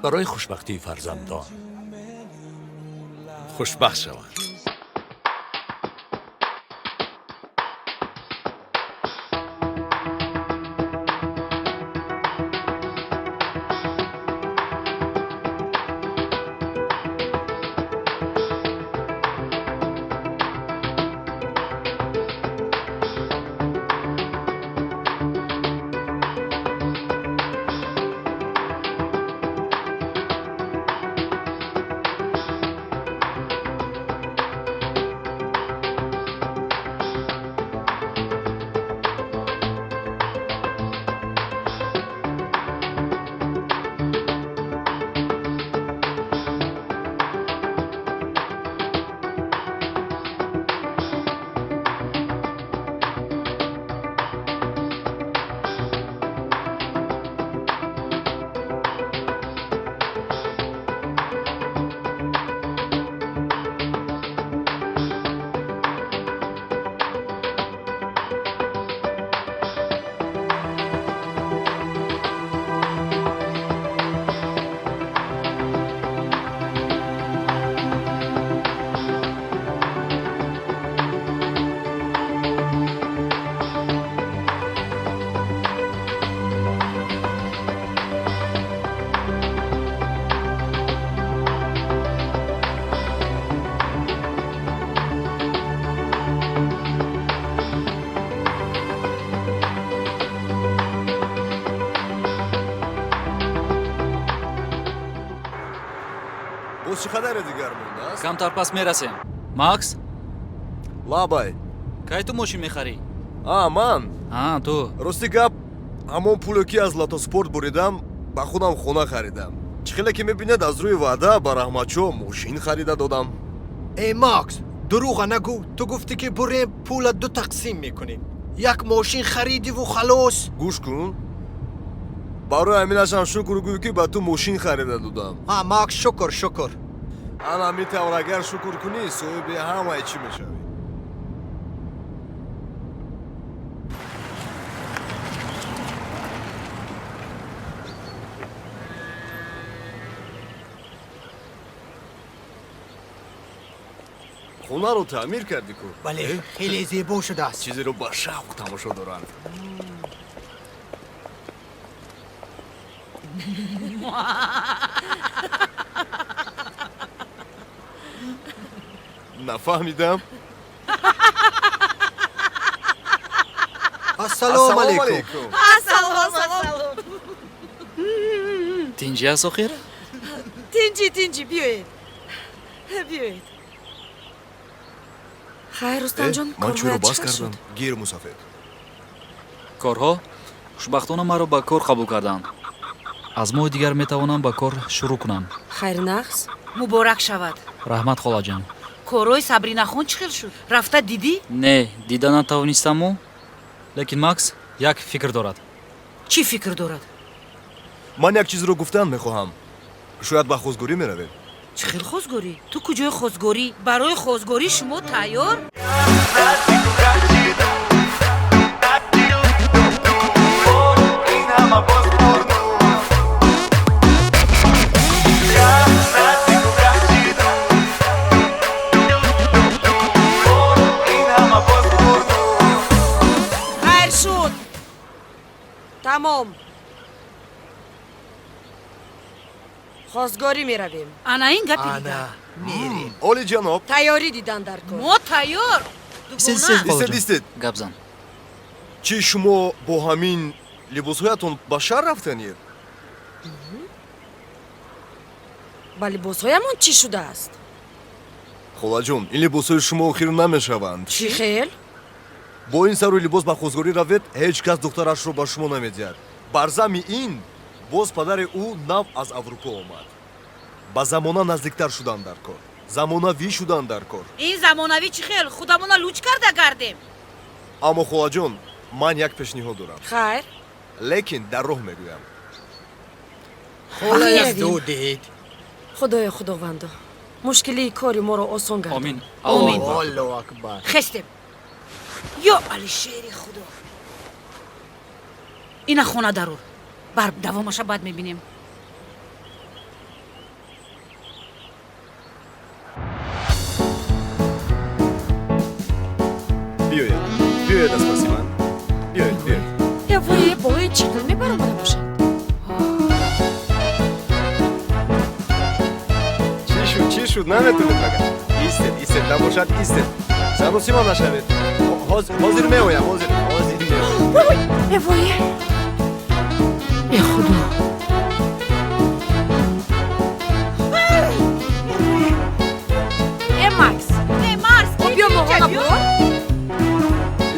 барои хушбахтии фарзандон хушбахт шаванд. Чӣ қадаре дигар мондааст? Камтар пас мерасем. Макс? Лабай. Кай ту мошин мехарӣ? А, ман? А, ту. Рости гап, ҳамон пуле ки аз лотоспорт буридам, ба худам хона харидам. Чӣ хеле ки мебинед, аз рӯи ваъда ба Раҳматшо мошин харида додам. Э, Макс, дурӯға нагӯ. Ту гуфтӣ ки бурем пула ду тақсим мекунем. Як мошин харидиву халос. Гӯш кун. Барои ҳаминашам шукр гӯй ки ба ту мошин харида додам. А, Макс, шукр, шукр. Ана ҳамин тавр агар шукр кунӣ, соҳиби ҳамаи чӣ мешавӣ. Хонаро таъмир кардӣ ку? Бале, хеле зебо шудааст. Чизеро ба шавқ тамошо доранд. Нафаҳмидам. Ассалому алайкум. Ассалом, ассалом. Тинҷӣ аст охир? Тинҷӣ, тинҷӣ, биёед. Биёед. Хайр, Рустамҷон, Ман чиро корҳоят бас чӣ хел кардам? шуд? Гир, мусафед. Корҳо? Хушбахтона маро ба кор қабул карданд. Аз моҳи дигар метавонам ба кор шурӯъ кунам. Хайр, нағз. Муборак шавад. Раҳмат, холаҷон. Корҳои Сабринахон чӣ хел шуд? Рафта дидӣ? Не, дида натавонистаму, лекин Макс як фикр дорад. Чӣ фикр дорад? Ман як чизро гуфтан мехоҳам. Шояд ба хозгорӣ меравем. Чӣ хел хозгорӣ? Ту куҷои хозгорӣ? Барои хозгорӣ шумо тайёр? Хайр шуд. Тамом. Хозгорӣ меравем. Ана ин гапи дигар. Мерем. Оли ҷаноб. Тайёрӣ дидан дар кор. Мо тайёр. Истед, истед. Гап зан. Чӣ шумо бо ҳамин либосҳоятон ба шаҳр рафтанед? Ба либосҳоямон чӣ шудааст? Холаҷон, ин либосҳои шумо охир намешаванд. Чӣ хел? Бо ин сару либос ба хозгорӣ равед, ҳеҷ кас духтарашро ба шумо намедиҳад. Бар замми ин боз падари ӯ нав аз Аврупо омад. Ба замона наздиктар шудан дар кор. Замонавӣ шудан дар кор. Ин замонавӣ чӣ хел? Худамона луч карда гардем. Аммо холаҷон, ман як пешниҳод дорам. Хайр. Лекин дар роҳ мегӯям. Холая зудед. Худоё худовандо, мушкилии кори моро осон гардон. Омин. Омин. Аллоҳу акбар. Хестем. Ё Алишери Худо. Ина хона дарур. Бар давомаша баъд мебинем. Биёед. Биёед аз паси ман. Биёед, биёед. Э, вой, болои чӣ хел мебаромада бошад? Чӣ шуд, чӣ шуд? Наметонед магар? Истед, истед, набошад, истед. Саросима нашавед. Ҳозир меоям, ҳозир, ҳозир меоям. Вой, э, вой. Э, Худо. Э, Макс. Э, Марс, Биё моҳона бур.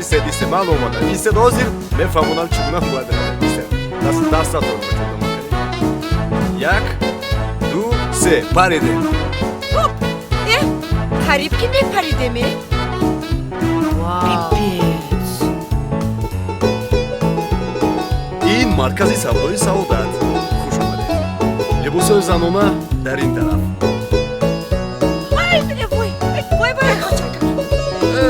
Истед, истед, ман омадам. Истед, ҳозир мефаҳмонам чӣ гуна бояд равед. Истед. Дастатонро метавонам каред. Як, ду, се, паридем. Хоп. Э, қариб ки мепаридем, э? Пипец. Ин маркази савдои Саодат. Хуш омадед. Либосҳои занона дар ин тараф. Ай, э, вой, вой, вой, Э,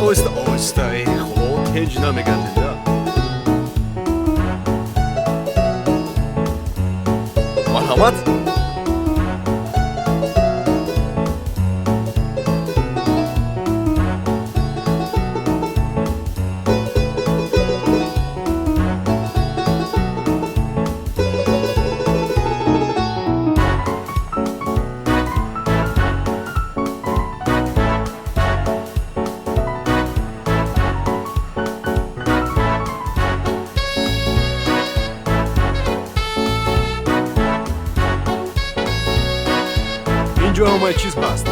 оҳиста, оҳиста, э, худо, ҳеҷ намегардед, а? Марҳамат. Инҷо ҳамаи чиз ҳаст.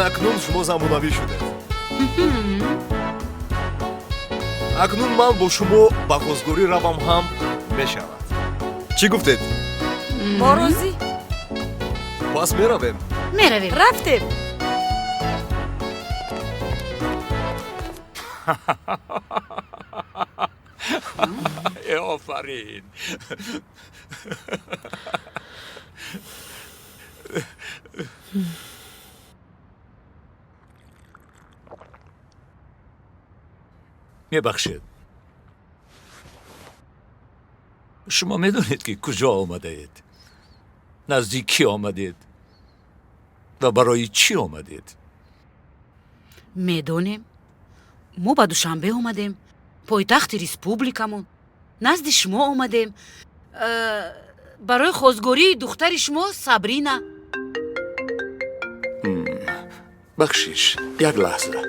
Акнун шумо замонавӣ шудед. Акнун ман бо шумо ба хостгорӣ равам ҳам мешавад. Чӣ гуфтед? Мо розӣ. Пас меравем. Меравем. Рафтем. Офарин. Мебахшед, шумо медонед, ки куҷо омадаед, наздик кӣ омадед ва барои чӣ омадед? Медонем. Мо ба Душанбе омадем, пойтахти республикамон. Назди шумо омадем барои хостгории духтари шумо Сабрина. Бахшиш, як лаҳза.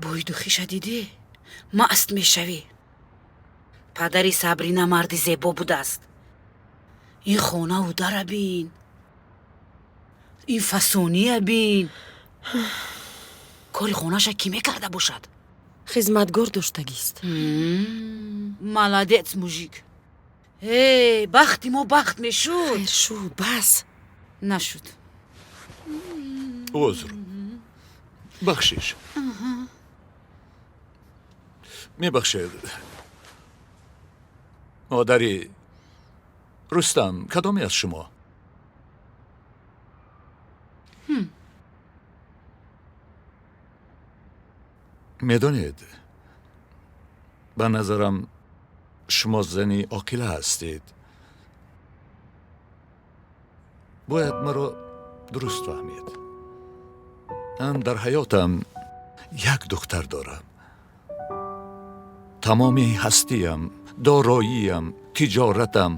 Бӯи духиша дидӣ, маст мешавӣ. Падари Сабрина марди зебо будааст. Ин хонаву дара бин, ин фасония бин. Кори хонаша кӣ мекарда бошад? Хизматгор доштагист. Молодец, мужик. Э, бахти мо бахт мешуд. Хайр шуд, бас. Нашуд. Узр, бахшиш. Мебахшед, модари Рустам кадоме аз шумо? Медонед, ба назарам Шумо зани оқила ҳастед, бояд маро дуруст фаҳмед. Ман дар ҳаётам як духтар дорам. Тамоми ҳастиям, дороиям, тиҷоратам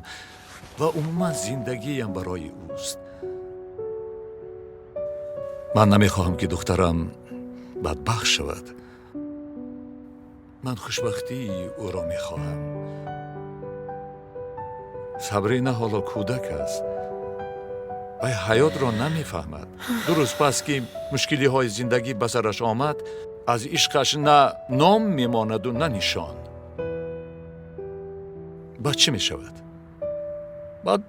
ва умуман зиндагиям барои ӯст. Ман намехоҳам, ки духтарам бадбахт шавад. Ман хушбахтии ӯро мехоҳам. Сабрина ҳоло кӯдак аст, вай ҳаётро намефаҳмад. Ду рӯз пас, ки мушкилиҳои зиндагӣ ба сараш омад, аз ишқаш на ном мемонаду, на нишон. Баъд чӣ мешавад? Баъд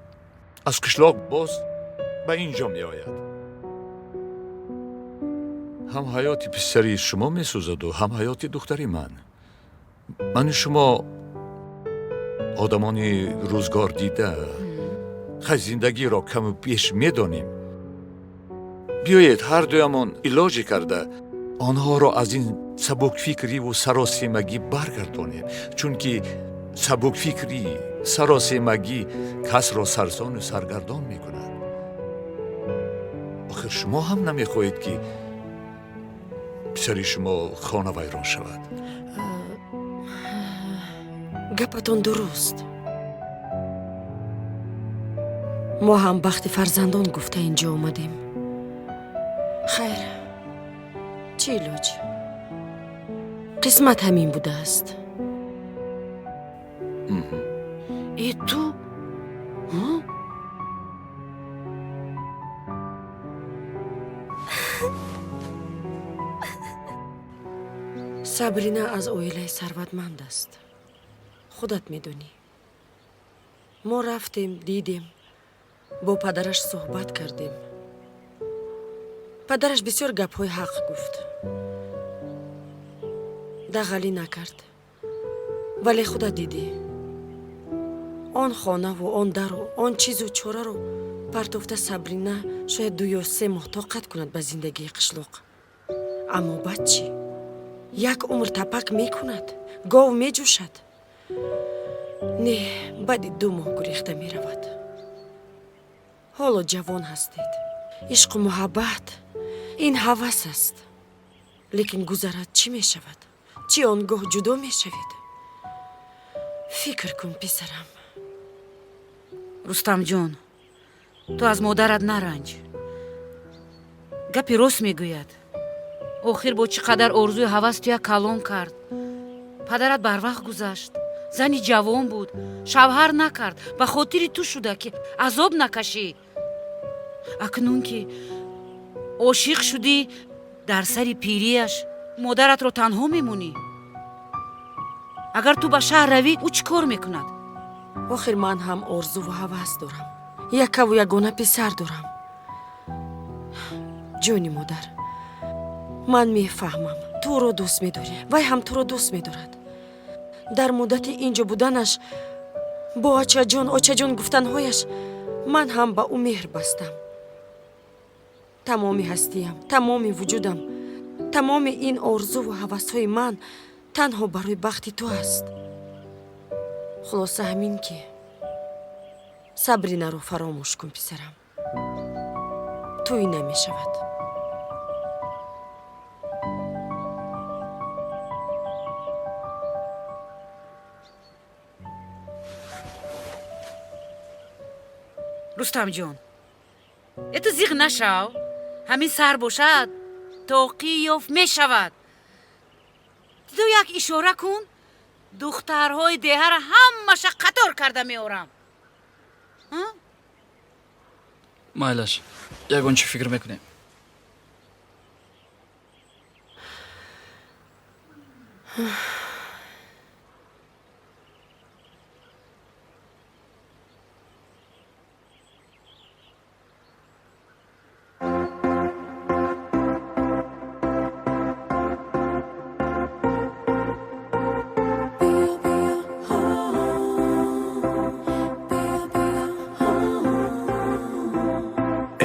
аз қишлоқ боз ба ин ҷо меояд. Ҳам ҳаёти писари шумо месӯзаду, ҳам ҳаёти духтари ман. Ману шумо одамони рӯзгор дида, хай, зиндагиро каму беш медонем. Биёед, ҳар дуямон илоҷе карда онҳоро аз ин сабукфикриву саросемагӣ баргардонем, чунки сабукфикрӣ, саросемагӣ касро сарсону саргардон мекунад. Охир шумо ҳам намехоҳед, ки писари шумо хона вайрон шавад. Гапатон дуруст. Мо ҳам бахти фарзандон гуфта ин ҷо омадем. Хайр, чӣ илоҷ, қисмат ҳамин будааст. Э, ту? Сабрина аз оилаи сарватманд аст, худат медонӣ. Мо рафтем, дидем, бо падараш суҳбат кардем. Падараш бисёр гапҳои ҳақ гуфт, дағалӣ накард, вале худат дидӣ, он хонаву он дару он чизу чораро партофта Сабрина шояд 2 ё 3 моҳ тоқат кунад ба зиндагии қишлоқ, аммо баъд чӣ? Як умр тапак мекунад, гов меҷӯшад? Не, баъди 2 моҳ гурехта меравад. Ҳоло ҷавон ҳастед, ишқу муҳаббат ин ҳавас аст, лекин гузарад, чӣ мешавад? Чӣ, он гоҳ ҷудо мешавед? Фикр кун, писарам. Рустамҷон, ту аз модарат наранҷ, гапи рост мегӯяд. Охир бо чӣ қадар орзуи ҳавас туя калон кард. Падарат барвақт гузашт, зани ҷавон буд, шавҳар накард, ба хотири ту шуда, ки азоб накашӣ. Акнун ки ошиқ шудӣ, дар сари пирияш модаратро танҳо мемонӣ. Агар ту ба шаҳр равӣ, ӯ чӣ кор мекунад? Охир ман ҳам орзуву ҳавас дорам, якаву ягона писар дорам. Ҷони модар, ман мефаҳмам, ту ӯро дӯст медорӣ, вай ҳам туро дӯст медорад. Дар муддати ин ҷо буданаш бо ачаҷон, очаҷон гуфтанҳояш ман ҳам ба ӯ меҳр бастам. Тамоми ҳастиям, тамоми вуҷудам, тамоми ин орзуву ҳавасҳои ман танҳо барои бахти ту аст. Хулоса ҳамин, ки Сабринаро фаромӯш кун, писарам, тӯй намешавад. Рустамҷон, э, ту зиғ нашав, ҳамин сар бошад, тоқӣ ёфт мешавад. Ту як ишора кун, духтарҳои деҳара ҳамаша қатор карда меорам. Майлаш, ягон чӣ фикр мекунем.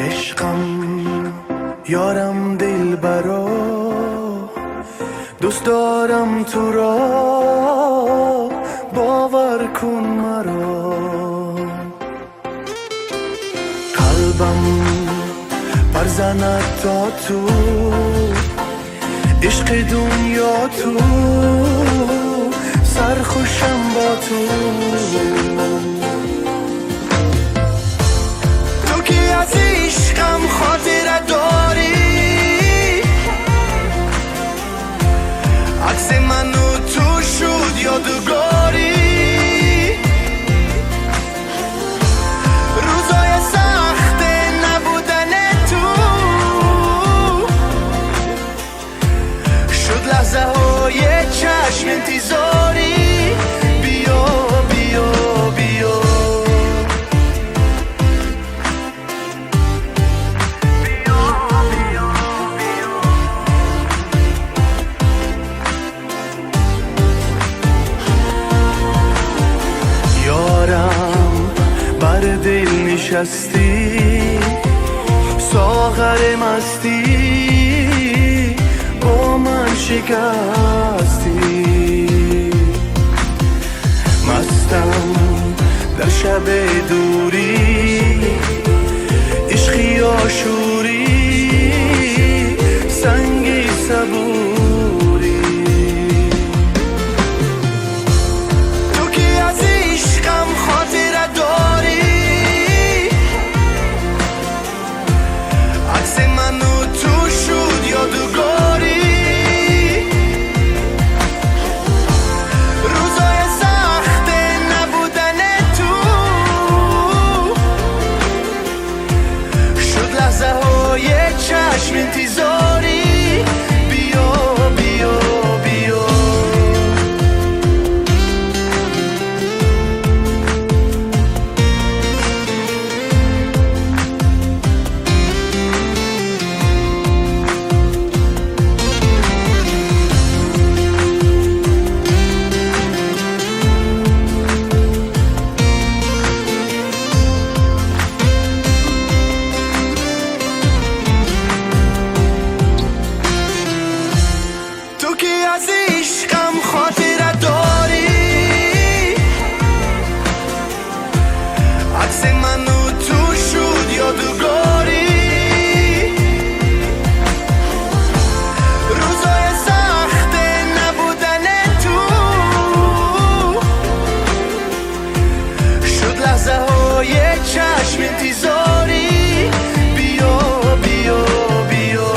Ишқам, ёрам, дилбаро, дӯст дорам туро, бовар باور کن مرا. قلبم پرزند تا تو، عشق دنیا تو، سرخوشم با تو. تو که از عشقم خاطره داری، عکس من و تو شد یادگاری. روزای سخت نبودن تو شد لحظه های چشم انتظاری. بیا بیا بیا یارم بر دل نشستی، ساغر مستی با من شکستی. مستم در شب دوری، عشقی آشوری، سنگی صبوری. تو که از عشقم خاطره داری، عکس من و تو شد یادگاری. روزای سخت نبودن تو شد لحظه های چشم انتظاری. بیا بیا بیا تو که از عشقم خاطره داری، عکس من و تو شد یادگاری. روزای سخت نبودن تو شد لحظه های چشم انتظاری. بیا بیا بیا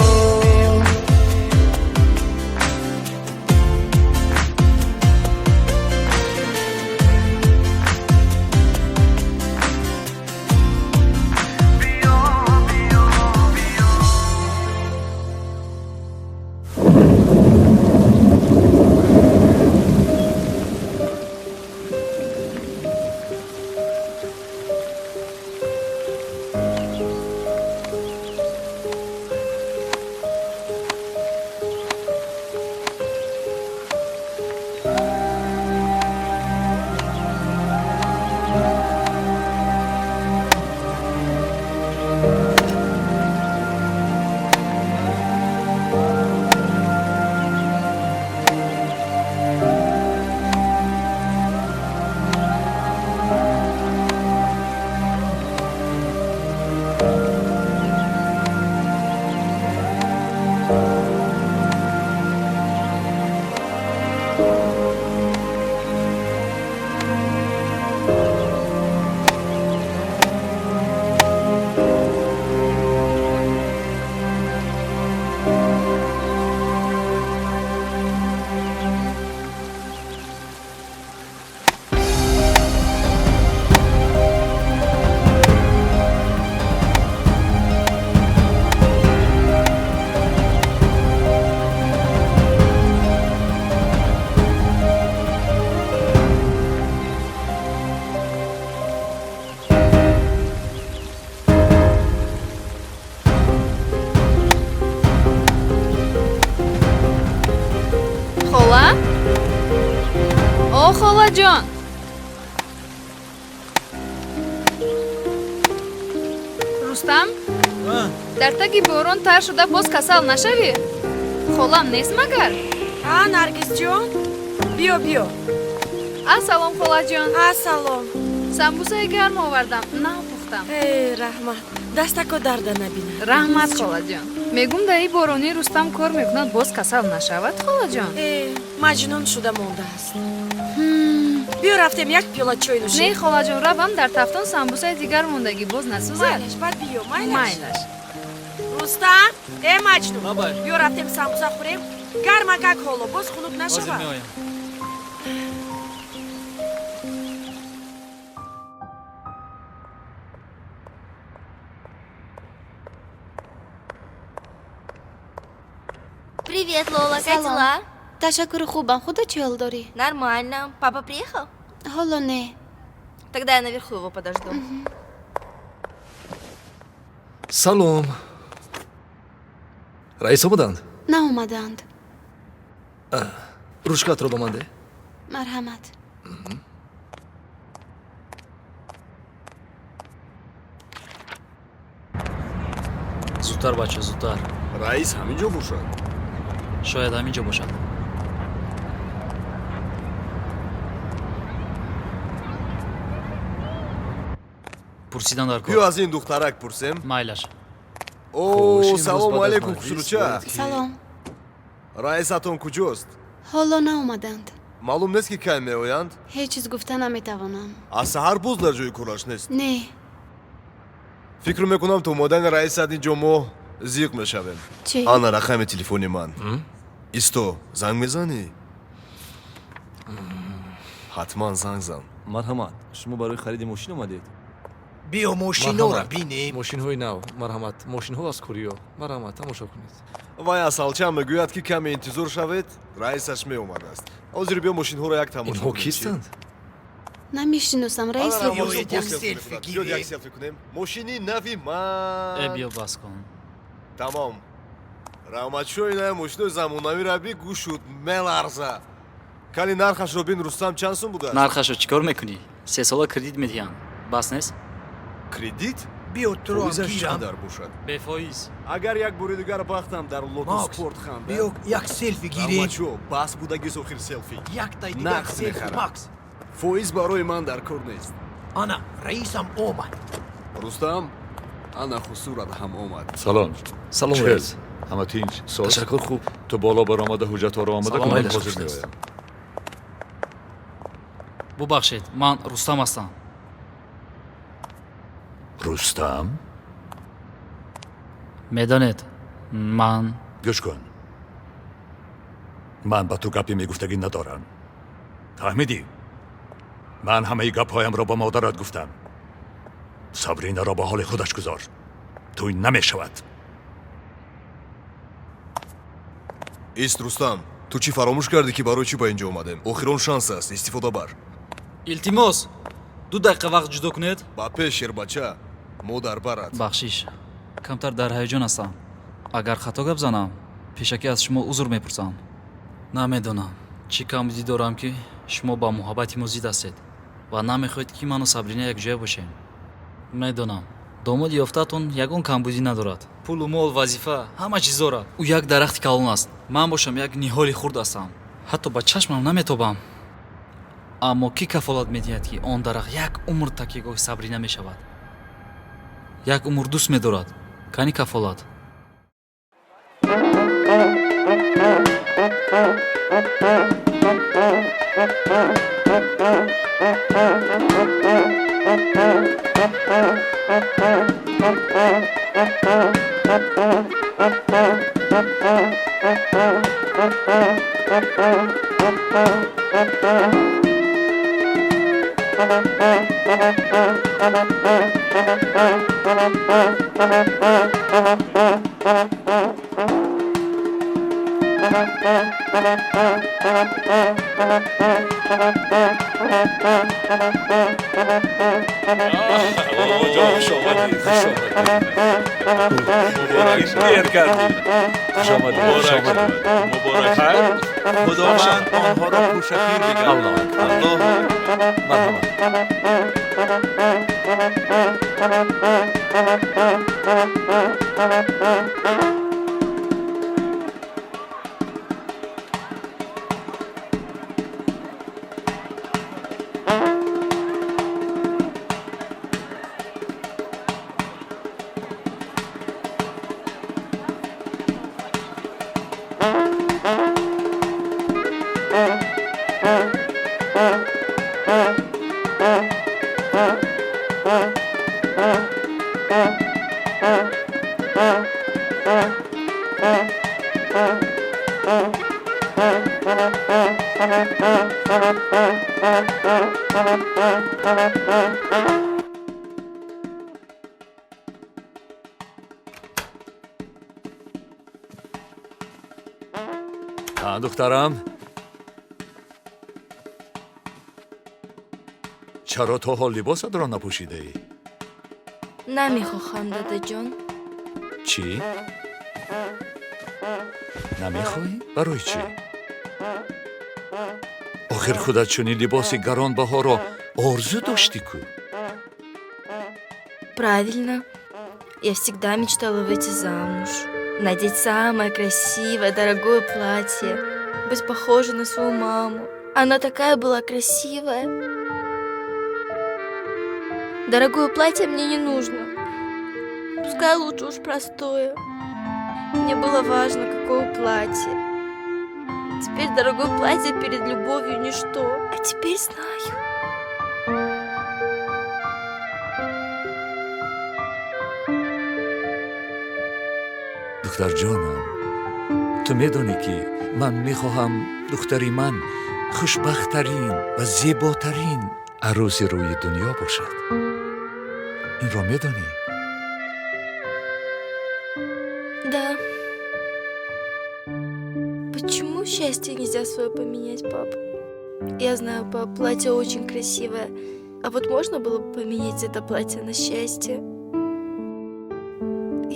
Хола? О, холаҷон! Рустам? Дар таги борон тар шуда боз касал нашавӣ? Холам нест магар? А, Наргизҷон, биё, биё. Ассалом, холаҷон. Ассалом. Самбусаи гарм овардам, нав пухтам. Э, раҳмат. Дастако дарда набинад. Раҳмат, холаҷон. Мегум, даи борони Рустам кор мекунад, боз касал нашавад, холаҷон. Э, маҷнун шуда мондааст. Биё рафтем, як пиёла чой нӯшем. Не, холаҷон, равам, дар тафтон самбусаи дигар мондагӣ, боз насӯзад. Майлаш, баъд биё, майлаш. Майлаш. Рустам, э маҷнун, биё рафтем самбуса хӯрем. Гармакак ҳоло, боз хунук нашавад. Привет, Лола, как дела? Ташаккур, хубам. Худо чӣ ҳол дорӣ? Нормально. Папа приехал? Ҳоло не. Тогда я наверху его подожду. Салом. Раис омаданд? Наомаданд. Ручкатро ба ман деҳ. Марҳамат. Зудтар, бача, зудтар. Раис ҳамин ҷо бошад? Шояд ҳамин ҷо бошад. Пурсидан дар кор. Биё аз ин духтарак пурсем. Майлаш. О, салому алейкум, хушрӯча. Салом. Раисатон куҷост? Ҳоло наомаданд. Маълум нест, ки кай меоянд? Ҳеҷ чиз гуфта наметавонам. Аз саҳар боз дар ҷои кораш нест? Не. Фикр мекунам, то омадани раисат ин ҷо мо зиқ мешавем. Чӣ? Ана рақами телефони ман. Исто, занг мезанӣ? Ҳатман занг зан. Марҳамат, шумо барои хариди мошин омадед? Биё мошинора бинем. Мошинҳои нав, марҳамат, мошинҳо аз Кореё. Марҳамат, тамошо кунед. Вай асалча мегӯяд, ки каме интизор шавед, раисаш меомадааст. Ҳозир биё мошинҳоро як тамошо Инҳо кунем. кистанд? Намешиносам, раисро Биёед пурсидам. як селфи гирем. Биёед як селфи кунем. Мошини нави ман. Э, биё, бас кун. Тамом. Раҳматшо, ина мошинои замонавиро би, гӯшуд меларза. Кани нархашро бин, Рустам, чанд сум будааст? Нархашро чӣ кор мекунӣ? 3 сола кредит медиҳанд, бас нест? Кредит? Биё туро Фоизаш чӣ гирам. қадар бошад? Бефоиз. Агар як бори дигар бахтам дар Макс, лотоспорт ханда. биё як селфи гирем. Раҳматшо, бас будагис охир селфи. Яктай дигар Нақд селфи, мехарам. Макс. Фоиз барои ман дар кор нест. Ана раисам омад. Рустам, ана хусурат ҳам омад. Салом. Салом, Чел, раис. Ҳама тинч, соз? Ташаккур, хуб. Ту боло баромада ҳуҷҷатҳоро омода Салом кун, ман алейкум. ҳозир меоям. Бубахшед, ман Рустам ҳастам. Рустам? Медонед, ман Гӯш кун, ман ба ту гапе мегуфтагӣ надорам, фаҳмидӣ? Ман ҳамаи гапҳоямро ба модарат гуфтам. Сабринаро ба ҳоли худаш гузор, туй намешавад. Ист, Рустам, ту чӣ фаромӯш кардӣ, ки барои чӣ ба ин ҷо омадем? Охирон шанс аст, истифода бар. Илтимос, 2 дақиқа вақт ҷудо кунед. Ба пеш, шербача, мо дар барат. Бахшиш, камтар дар ҳаяҷон ҳастам. Агар хато гап занам, пешакӣ аз шумо узр мепурсам. Намедонам, чӣ камбудӣ дорам, ки шумо ба муҳаббати мо зид ҳастед ва намехоҳед, ки ману Сабрина якҷоя бошем. Медонам, домоди ёфтаатон ягон камбудӣ надорад: пулу мол, вазифа, ҳама чиз дорад. Ӯ як дарахти калон аст, ман бошам як ниҳоли хурд ҳастам, ҳатто ба чашмам наметобам. Аммо кӣ кафолат медиҳад, ки он дарахт як умр такягоҳи Сабрина мешавад, як умр дӯст медорад? Кани кафолат? Дер кардӣ. Муборак. Худованд онҳоро пӯшапир бигардонад. Аллоҳу акбар. Духтарам, чаро то ҳол либосатро напӯшидаӣ? Намехоҳам, дадаҷон. Чӣ? Намехоҳӣ? Барои чӣ? Охир худат чунин либоси гаронбаҳоро орзу доштӣ ку. Правильно. Я всегда мечтала выйти замуж, надеть самое красивое, дорогое платье, быть похожей на свою маму. Она такая была красивая. Дорогое платье мне не нужно. Пускай лучше уж простое. Мне было важно, какое платье. Теперь дорогое платье перед любовью ничто. А теперь знаю. Духтарҷонам, ту медонӣ, ки ман мехоҳам духтари ман хушбахттарин ва зеботарин арӯси рӯи дунё бошад. Инро медонӣ? Да. Почему счастье нельзя свое поменять, пап? Я знаю, пап, платье очень красивое. А вот можно было бы поменять это платье на счастье?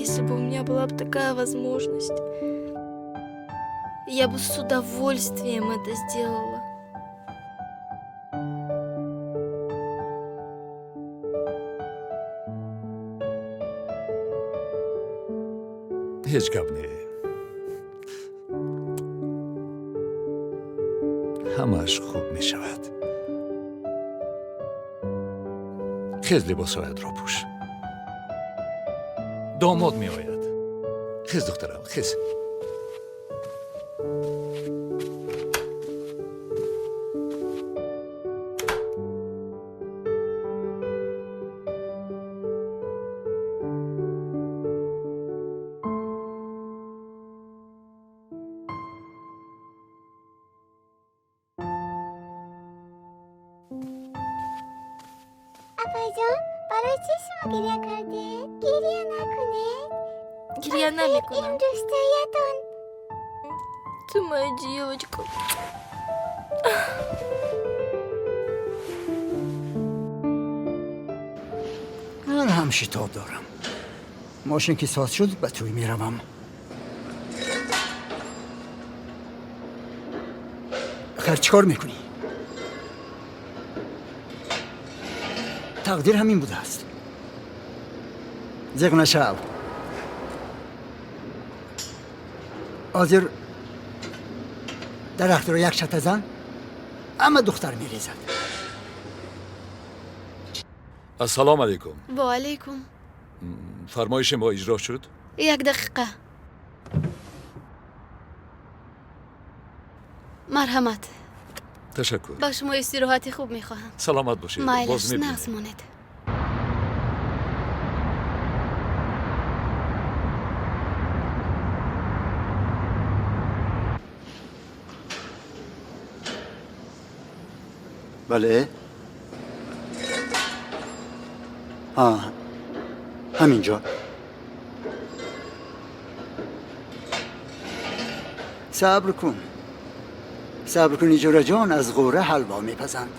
Если бы у меня была бы такая возможность, я бы с удовольствием это сделала. Ҳеҷ гап не, ҳамааш хуб мешавад. Хез, либосҳоятро пӯш, домод меояд. Хез, духтарам, хез. Апайҷон, барои чӣ шумо гиря кардед? Гиря накунед. Гиря намекунам. Ин дӯстоятон. Ты моя девочка. Ман ҳам шитоб дорам. Мошин ки соз шуд, ба тӯй меравам. Хар, чӣ кор мекунӣ? Тақдир ҳамин будааст. Зиқ нашав. Ҳозир дарахтро як шата зан, ҳама духтар мерезад. Ассалому алайкум. Ва алайкум. Фармоиши мо иҷро шуд? Як дақиқа. Марҳамат. Ташаккур. Ба шумо истироҳати хуб мехоҳам. Саломат бошед. Майлаш, нағз монед. Бале, ҳа, ҳамин ҷо. Сабр кун, сабр кун, иҷораҷон аз ғӯра ҳалво мепазанд.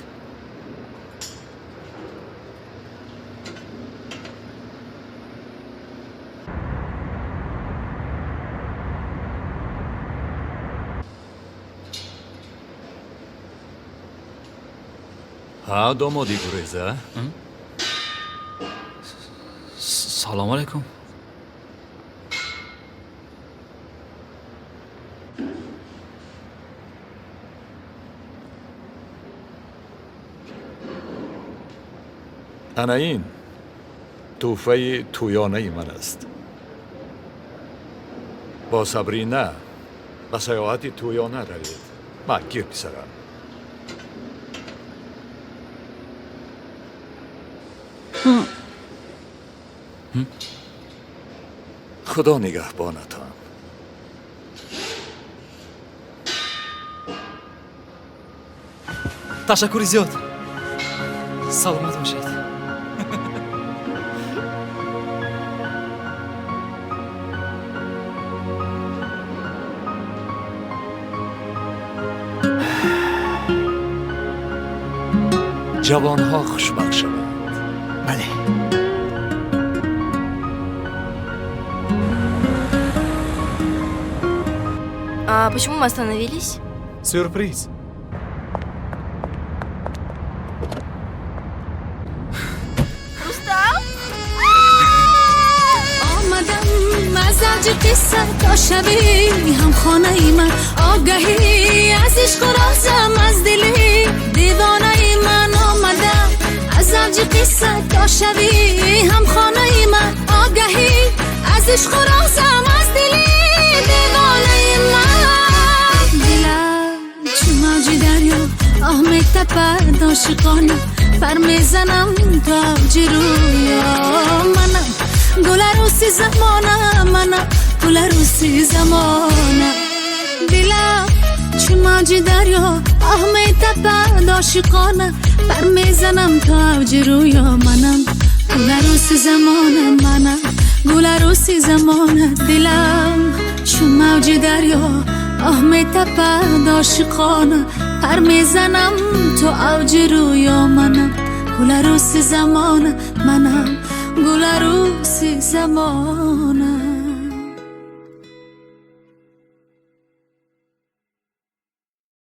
Ҳа, домоди гуреза. Салому алайкум. Ана ин тӯҳфаи тӯёнаи ман аст. Бо Сабрина ба саёҳати тӯёна равед. Ма, гир писарам. Худо нигаҳбонатон. Ташаккури зиёд. Саломат бошед. Ҷавонҳо хушбахт шаванд. Бале. А почему мы остановились? Сюрприз. Рустам? Омадам аз авҷи қисса то шавӣ ҳамхонаи ман, огаҳӣ аз ишқу розам, аз дили девонаи ман. Омадам аз авҷи қисса то шавӣ ҳамхонаи ман, огаҳӣ аз ишқу розам, аз дили девонаи ман. Дилам чу мавҷи дарё оҳ метапад ошиқона, пар мезанам то авҷи рӯё. Манам гуларӯси замона, манам гуларӯси замона. Дилам чу мавҷи дарё оҳ метапад ошиқона, пар мезанам то авҷи рӯё. Манам гуларӯси замона, манам гуларӯси замона. Дилам чу мавҷи дарё оҳ метапад ошиқона, пар мезанам то авҷи рӯё. Манам гуларӯси замона, манам гуларӯси замона.